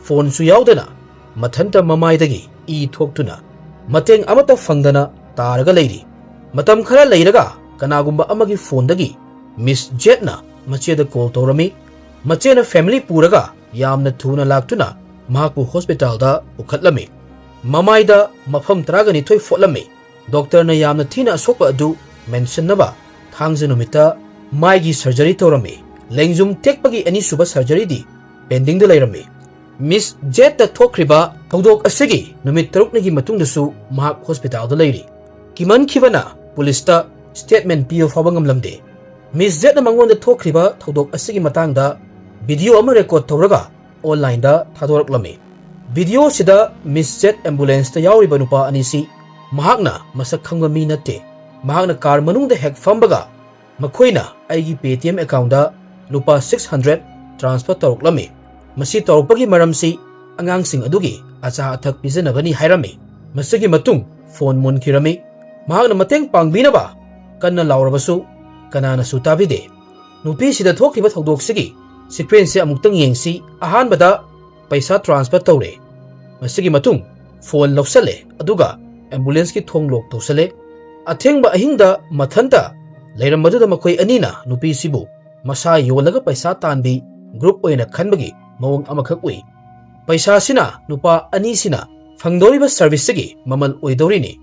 ꯐꯣꯟꯁꯨ ꯌꯥꯎꯗꯅ ꯃꯊꯟꯇ ꯃꯃꯥꯏꯗꯒꯤ ꯏ ꯊꯣꯛꯇꯨꯅ ꯃꯇꯦꯡ ꯑꯃꯠꯇ ꯐꯪꯗꯅ ꯇꯥꯔꯒ ꯂꯩꯔꯤ꯫ ꯃꯇꯝ ꯈꯔ ꯂꯩꯔꯒ ꯀꯅꯥꯒꯨꯝꯕ ꯑꯃꯒꯤ ꯐꯣꯟꯗꯒꯤ ꯃꯤꯁ ꯖꯦꯠꯅ ꯃꯆꯦꯗ ꯀꯣꯜ ꯇꯧꯔꯝꯃꯤ꯫ ꯃꯆꯦꯅ ꯐꯦꯃꯤꯂꯤ ꯄꯨꯔꯒ ꯌꯥꯝꯅ ꯊꯨꯅ ꯂꯥꯛꯇꯨꯅ ꯃꯍꯥꯛꯄꯨ ꯍꯣꯁꯄꯤꯇꯥꯜꯗ ꯄꯨꯈꯠꯂꯝꯃꯤ꯫ ꯃꯃꯥꯏꯗ ꯃꯐꯝ ꯇꯔꯥꯒ ꯅꯤꯊꯣꯏ ꯐꯣꯠꯂꯝꯃꯤ꯫ ꯗꯣꯛꯇꯔꯅ ꯌꯥꯝꯅ ꯊꯤꯅ ꯑꯁꯣꯛꯄ ꯑꯗꯨ ꯃꯦꯟꯁꯤꯟꯅꯕ ꯊꯥꯡꯖ ꯅꯨꯃꯤꯠꯇ ꯃꯥꯏꯒꯤ ꯁꯔꯖꯔꯤ ꯇꯧꯔꯝꯃꯤ꯫ ꯂꯦꯡꯖꯨꯝ ꯇꯦꯛꯄꯒꯤ ꯑꯅꯤꯁꯨꯕ ꯁꯔꯖꯔꯤꯗꯤ ꯄꯦꯟꯗꯤꯡꯗ ꯂꯩꯔꯝꯃꯤ꯫ ꯃꯤꯁ ꯖꯦꯠꯇ ꯊꯣꯛꯈ꯭ꯔꯤꯕ ꯊꯧꯗꯣꯛ ꯑꯁꯤꯒꯤ ꯅꯨꯃꯤꯠ ꯇꯔꯨꯛꯅꯤꯒꯤ ꯃꯇꯨꯡꯗꯁꯨ ꯃꯍꯥꯛ ꯍꯣꯁꯄꯤꯇꯥꯜꯗ ꯂꯩꯔꯤ꯫ ꯀꯤꯃꯟꯈꯤꯕꯅ ꯄꯨꯂꯤꯁꯇ ꯁ꯭ꯇꯦꯠꯃꯦꯟ ꯄꯤꯕ ꯐꯥꯎꯕ ꯉꯝꯂꯝꯗꯦ꯫ ꯃꯤꯁ ꯖꯦꯠꯅ ꯃꯉꯣꯟꯗ ꯊꯣꯛꯈ꯭ꯔꯤꯕ ꯊꯧꯗꯣꯛ ꯑꯁꯤꯒꯤ ꯃꯇꯥꯡꯗ ꯚꯤꯗꯤꯑꯣ ꯑꯃ ꯔꯦꯀꯣꯔꯗ ꯇꯧꯔꯒ ꯑꯣꯟꯂꯥꯏꯟꯗ ꯊꯥꯗꯣꯔꯛꯂꯝꯃꯤ꯫ ꯚꯤꯗꯤꯑꯣꯁꯤꯗ ꯃꯤꯁ ꯖꯦꯠ ꯑꯦꯝꯕꯨꯂꯦꯟꯁꯇ ꯌꯥꯎꯔꯤꯕ ꯅꯨꯄꯥ ꯑꯅꯤꯁꯤ ꯃꯍꯥꯛꯅ ꯃꯁꯛ ꯈꯪꯕ ꯃꯤ ꯅꯠꯇꯦ꯫ ꯃꯍꯥꯛꯅ ꯀꯥꯔ ꯃꯅꯨꯡꯗ ꯍꯦꯛ ꯐꯝꯕꯒ ꯃꯈꯣꯏꯅ ꯑꯩꯒꯤ ꯄꯦ ꯇꯤ ꯑꯦꯝ ꯑꯦꯀꯥꯎꯟꯗ ꯂꯨꯄꯥ ꯁꯤꯛꯁ ꯍꯟꯗ꯭ꯔꯦꯠ ꯇ꯭ꯔꯥꯟꯁꯐꯔ ꯇꯧꯔꯛꯂꯝꯃꯤ꯫ ꯃꯁꯤ ꯇꯧꯔꯛꯄꯒꯤ ꯃꯔꯝꯁꯤ ꯑꯉꯥꯡꯁꯤꯡ ꯑꯗꯨꯒꯤ ꯑꯆꯥ ꯑꯊꯛ ꯄꯤꯖꯅꯕꯅꯤ ꯍꯥꯏꯔꯝꯃꯤ꯫ ꯃꯁꯤꯒꯤ ꯃꯇꯨꯡ ꯐꯣꯟ ꯃꯨꯟꯈꯤꯔꯝꯃꯤ꯫ ꯃꯍꯥꯛꯅ ꯃꯇꯦꯡ ꯄꯥꯡꯕꯤꯅꯕ ꯀꯟꯅ ꯂꯥꯎꯔꯕꯁꯨ ꯀꯅꯥꯅꯁꯨ ꯇꯥꯕꯤꯗꯦ꯫ ꯅꯨꯄꯤꯁꯤꯗ ꯊꯣꯛꯈꯤꯕ ꯊꯧꯗꯣꯛꯁꯤꯒꯤ ꯁꯤꯀ꯭ꯋꯦꯟꯁꯁꯦ ꯑꯃꯨꯛꯇꯪ ꯌꯦꯡꯁꯤ꯫ ꯑꯍꯥꯟꯕꯗ ꯄꯩꯁꯥ ꯇ꯭ꯔꯥꯟꯁꯐꯔ ꯇꯧꯔꯦ꯫ ꯃꯁꯤꯒꯤ ꯃꯇꯨꯡ ꯐꯣꯟ ꯂꯧꯁꯜꯂꯦ, ꯑꯗꯨꯒ ꯑꯦꯝꯕꯨꯂꯦꯟꯁꯀꯤ ꯊꯣꯡ ꯂꯣꯛ ꯇꯧꯁꯜꯂꯦ꯫ ꯑꯊꯦꯡꯕ ꯑꯍꯤꯡꯗ ꯃꯊꯟꯇ ꯂꯩꯔꯝꯕꯗꯨꯗ ꯃꯈꯣꯏ ꯑꯅꯤꯅ ꯅꯨꯄꯤꯁꯤꯕꯨ ꯃꯁꯥ ꯌꯣꯜꯂꯒ ꯄꯩꯁꯥ ꯇꯥꯟꯕꯤ ꯒ꯭ꯔꯨꯞ ꯑꯣꯏꯅ ꯈꯟꯕꯒꯤ ꯃꯑꯣꯡ ꯑꯃꯈꯛ ꯎꯏ꯫ ꯄꯩꯁꯥꯁꯤꯅ ꯅꯨꯄꯥ ꯑꯅꯤꯁꯤꯅ ꯐꯪꯗꯧꯔꯤꯕ ꯁꯔꯚꯤꯁꯁꯤꯒꯤ ꯃꯃꯜ ꯑꯣꯏꯗꯧꯔꯤꯅꯤ꯫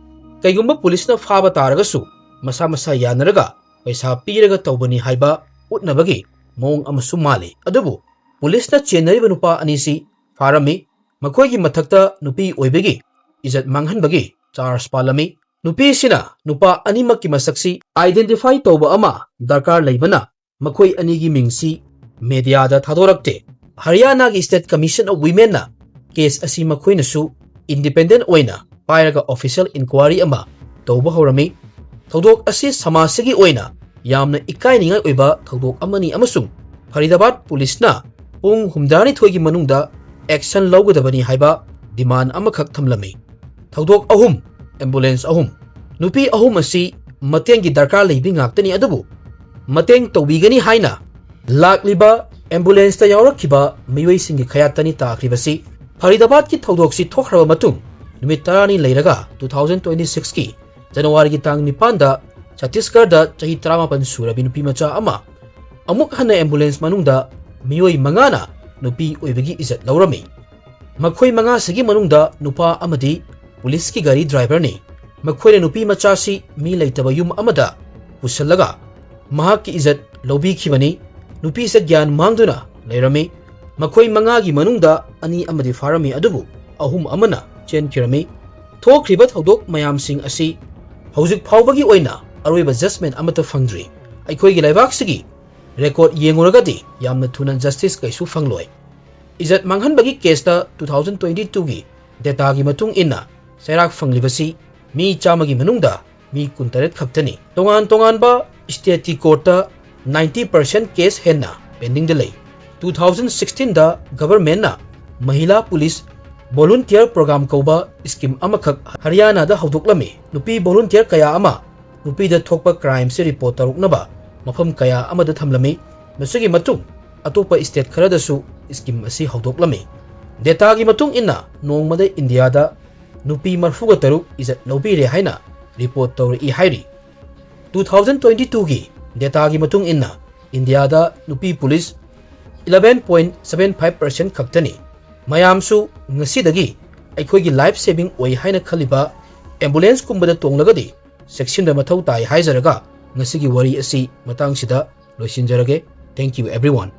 ꯀꯩꯒꯨꯝꯕ ꯄꯨꯂꯤꯁꯅ ꯐꯥꯕ ꯇꯥꯔꯒꯁꯨ ꯃꯁꯥ ꯃꯁꯥ ꯌꯥꯅꯔꯒ ꯄꯩꯁꯥ ꯄꯤꯔꯒ ꯇꯧꯕꯅꯤ ꯍꯥꯏꯕ ꯎꯠꯅꯕꯒꯤ ꯃꯑꯣꯡ ꯑꯃꯁꯨ ꯃꯥꯜꯂꯤ꯫ ꯑꯗꯨꯕꯨ ꯄꯨꯂꯤꯁꯅ ꯆꯦꯟꯅꯔꯤꯕ ꯅꯨꯄꯥ ꯑꯅꯤꯁꯤ ꯐꯥꯔꯝꯃꯤ꯫ ꯃꯈꯣꯏꯒꯤ ꯃꯊꯛꯇ ꯅꯨꯄꯤ ꯑꯣꯏꯕꯒꯤ ꯏꯖꯠ ꯃꯥꯡꯍꯟꯕꯒꯤ ꯆꯥꯔꯖ ꯄꯥꯜꯂꯝꯃꯤ꯫ ꯅꯨꯄꯤꯁꯤꯅ ꯅꯨꯄꯥ ꯑꯅꯤꯃꯛꯀꯤ ꯃꯁꯛꯁꯤ ꯑꯥꯏꯗꯦꯟꯇꯤꯐꯥꯏ ꯇꯧꯕ ꯑꯃ ꯗꯔꯀꯥꯔ ꯂꯩꯕꯅ ꯃꯈꯣꯏ ꯑꯅꯤꯒꯤ ꯃꯤꯡꯁꯤ ꯃꯦꯗꯤꯌꯥꯗ ꯊꯥꯗꯣꯔꯛꯇꯦ꯫ ꯍꯔꯤꯌꯥꯅꯥꯒꯤ ꯁ꯭ꯇꯦꯠ ꯀꯃꯤꯁꯟ ꯑꯣꯐ ꯋꯤꯃꯦꯟꯅ ꯀꯦꯁ ꯑꯁꯤ ꯃꯈꯣꯏꯅꯁꯨ ꯏꯟꯗꯤꯄꯦꯟꯗꯦꯟ ꯑꯣꯏꯅ ꯄꯥꯏꯔꯒ official inquiry ꯑꯃ ꯇꯧꯕ ꯍꯧꯔꯝꯃꯤ꯫ ꯊꯧꯗꯣꯛ ꯑꯁꯤ ꯁꯃꯥꯖꯁꯤꯒꯤ ꯑꯣꯏꯅ ꯌꯥꯝꯅ ꯏꯀꯥꯏꯅꯤꯡꯉꯥꯏ ꯑꯣꯏꯕ ꯊꯧꯗꯣꯛ ꯑꯃꯅꯤ ꯑꯃꯁꯨꯡ ꯐꯔꯤꯗꯥꯕꯥꯗ ꯄꯨꯂꯤꯁꯅ ꯄꯨꯡ ꯍꯨꯝꯗ꯭ꯔꯥꯅꯤꯊꯣꯏꯒꯤ ꯃꯅꯨꯡꯗ action ꯂꯧꯒꯗꯕꯅꯤ ꯍꯥꯏꯕ demand ꯑꯃꯈꯛ ꯊꯝꯂꯝꯃꯤ꯫ ꯊꯧꯗꯣꯛ ꯑꯍꯨꯝ, ambulance ꯑꯍꯨꯝ꯫ ꯅꯨꯄꯤ ꯑꯍꯨꯝ ꯑꯁꯤ ꯃꯇꯦꯡꯒꯤ ꯗꯔꯀꯥꯔ ꯂꯩꯕꯤ ꯉꯥꯛꯇꯅꯤ, ꯑꯗꯨꯕꯨ ꯃꯇꯦꯡ ꯇꯧꯕꯤꯒꯅꯤ ꯍꯥꯏꯅ ꯂꯥꯛꯂꯤꯕ ambulanceꯇ ꯌꯥꯎꯔꯛꯈꯤꯕ ꯃꯤꯑꯣꯏꯁꯤꯡꯒꯤ ꯈꯌꯥꯠꯇꯅꯤ ꯇꯥꯈ꯭ꯔꯤꯕꯁꯤ꯫ ꯐꯔꯤꯗꯥꯕꯥꯗꯀꯤ ꯊꯧꯗꯣꯛꯁꯤ ꯊꯣꯛꯈ꯭ꯔꯕ ꯃꯇꯨꯡ ꯅꯨꯃꯤꯠ ꯇꯔꯥꯅꯤ ꯂꯩꯔꯒ two thousand twenty sixꯀꯤ ꯖꯅꯋꯥꯔꯤꯒꯤ ꯇꯥꯡ ꯅꯤꯄꯥꯟꯗ ꯆꯇꯤꯁꯒꯔꯗ ꯆꯍꯤ ꯇꯔꯥꯃꯥꯄꯟ ꯁꯨꯔꯕꯤ ꯅꯨꯄꯤ ꯃꯆꯥ ꯑꯃ ꯑꯃꯨꯛ ꯍꯟꯅ ambulance ꯃꯅꯨꯡꯗ ꯃꯤꯑꯣꯏ ꯃꯉꯥꯅ ꯅꯨꯄꯤ ꯑꯣꯏꯕꯒꯤ ꯏꯖꯠ ꯂꯧꯔꯝꯃꯤ꯫ ꯃꯈꯣꯏ ꯃꯉꯥꯁꯤꯒꯤ ꯃꯅꯨꯡꯗ ꯅꯨꯄꯥ ꯑꯃꯗꯤ ꯄꯨꯂꯤꯁꯀꯤ ꯒꯥꯔꯤ driverꯅꯤ꯫ ꯃꯈꯣꯏꯅ ꯅꯨꯄꯤ ꯃꯆꯥꯁꯤ ꯃꯤ ꯂꯩꯇꯕ ꯌꯨꯝ ꯑꯃꯗ ꯄꯨꯁꯜꯂꯒ ꯃꯍꯥꯛꯀꯤ ꯏꯖꯠ ꯂꯧꯕꯤꯈꯤꯕꯅꯤ꯫ ꯅꯨꯄꯤꯁꯦ ꯒ꯭ꯌꯥꯟ ꯃꯥꯡꯗꯨꯅ ꯂꯩꯔꯝꯃꯤ꯫ ꯃꯈꯣꯏ ꯃꯉꯥꯒꯤ ꯃꯅꯨꯡꯗ ꯑꯅꯤ ꯑꯃꯗꯤ ꯐꯥꯔꯝꯃꯤ, ꯑꯗꯨꯕꯨ ꯑꯍꯨꯝ ꯑꯃꯅ ꯆꯦꯟꯈꯤꯔꯝꯃꯤ꯫ ꯊꯣꯛꯈ꯭ꯔꯤꯕ ꯊꯧꯗꯣꯛ ꯃꯌꯥꯝꯁꯤꯡ ꯑꯁꯤ ꯍꯧꯖꯤꯛ ꯐꯥꯎꯕꯒꯤ ꯑꯣꯏꯅ ꯑꯔꯣꯏꯕ judgement ꯑꯃꯠꯇ ꯐꯪꯗ꯭ꯔꯤ꯫ ꯑꯩꯈꯣꯏꯒꯤ ꯂꯩꯕꯥꯛꯁꯤꯒꯤ record ꯌꯦꯡꯉꯨꯔꯒꯗꯤ ꯌꯥꯝꯅ ꯊꯨꯅ justice ꯀꯩꯁꯨ ꯐꯪꯂꯣꯏ꯫ ꯏꯖꯠ ꯃꯥꯡꯍꯟꯕꯒꯤ caseꯇ two thousand twenty twoꯒꯤ dataꯒꯤ ꯃꯇꯨꯡ ꯏꯟꯅ ꯆꯩꯔꯥꯛ ꯐꯪꯂꯤꯕꯁꯤ ꯃꯤ ꯆꯥꯝꯃꯒꯤ ꯃꯅꯨꯡꯗ ꯃꯤ ꯀꯨꯟꯇꯔꯦꯠ ꯈꯛꯇꯅꯤ꯫ ꯇꯣꯉꯥꯟ ꯇꯣꯉꯥꯟꯕ stateꯀꯤ courtꯇ ninety percent case ꯍꯦꯟꯅ pendingꯗ ꯂꯩ꯫ Two thousand sixteenꯗ governmentꯅ ꯃꯍꯤꯂꯥ ꯄꯨꯂꯤꯁ volunteer program ꯀꯧꯕ scheme ꯑꯃꯈꯛ ꯍꯔꯤꯌꯥꯅꯥꯗ ꯍꯧꯗꯣꯛꯂꯝꯃꯤ꯫ ꯅꯨꯄꯤ volunteer ꯀꯌꯥ ꯑꯃ ꯅꯨꯄꯤꯗ ꯊꯣꯛꯄ crimeꯁꯤ report ꯇꯧꯔꯛꯅꯕ ꯃꯐꯝ ꯀꯌꯥ ꯑꯃꯗ ꯊꯝꯂꯝꯃꯤ꯫ ꯃꯁꯤꯒꯤ ꯃꯇꯨꯡ ꯑꯇꯣꯞꯄ state ꯈꯔꯗꯁꯨ scheme ꯑꯁꯤ ꯍꯧꯗꯣꯛꯂꯝꯃꯤ꯫ Dataꯒꯤ ꯃꯇꯨꯡ ꯏꯟꯅ ꯅꯣꯡꯃꯗ ꯏꯟꯗꯤꯌꯥꯗ ꯅꯨꯄꯤ ꯃꯔꯤꯐꯨꯇꯔꯨꯛ ꯏꯖꯠ ꯂꯧꯕꯤꯔꯦ ꯍꯥꯏꯅ report ꯇꯧꯔꯛꯏ ꯍꯥꯏꯔꯤ꯫ Two thousand twenty twoꯒꯤ dataꯒꯤ ꯃꯇꯨꯡ ꯏꯟꯅ ꯏꯟꯗꯤꯌꯥꯗ ꯅꯨꯄꯤ police eleven point seven five percent ꯈꯛꯇꯅꯤ꯫ ꯃꯌꯥꯝꯁꯨ ꯉꯁꯤꯗꯒꯤ ꯑꯩꯈꯣꯏꯒꯤ life saving ꯑꯣꯏ ꯍꯥꯏꯅ ꯈꯜꯂꯤꯕ ambulanceꯀꯨꯝꯕꯗ ꯇꯣꯡꯂꯒꯗꯤ ꯆꯦꯛꯁꯤꯟꯕ ꯃꯊꯧ ꯇꯥꯏ ꯍꯥꯏꯖꯔꯒ ꯉꯁꯤꯒꯤ ꯋꯥꯔꯤ ꯑꯁꯤ ꯃꯇꯥꯡꯁꯤꯗ ꯂꯣꯏꯁꯤꯟꯖꯔꯒꯦ꯫ Thank you everyone꯫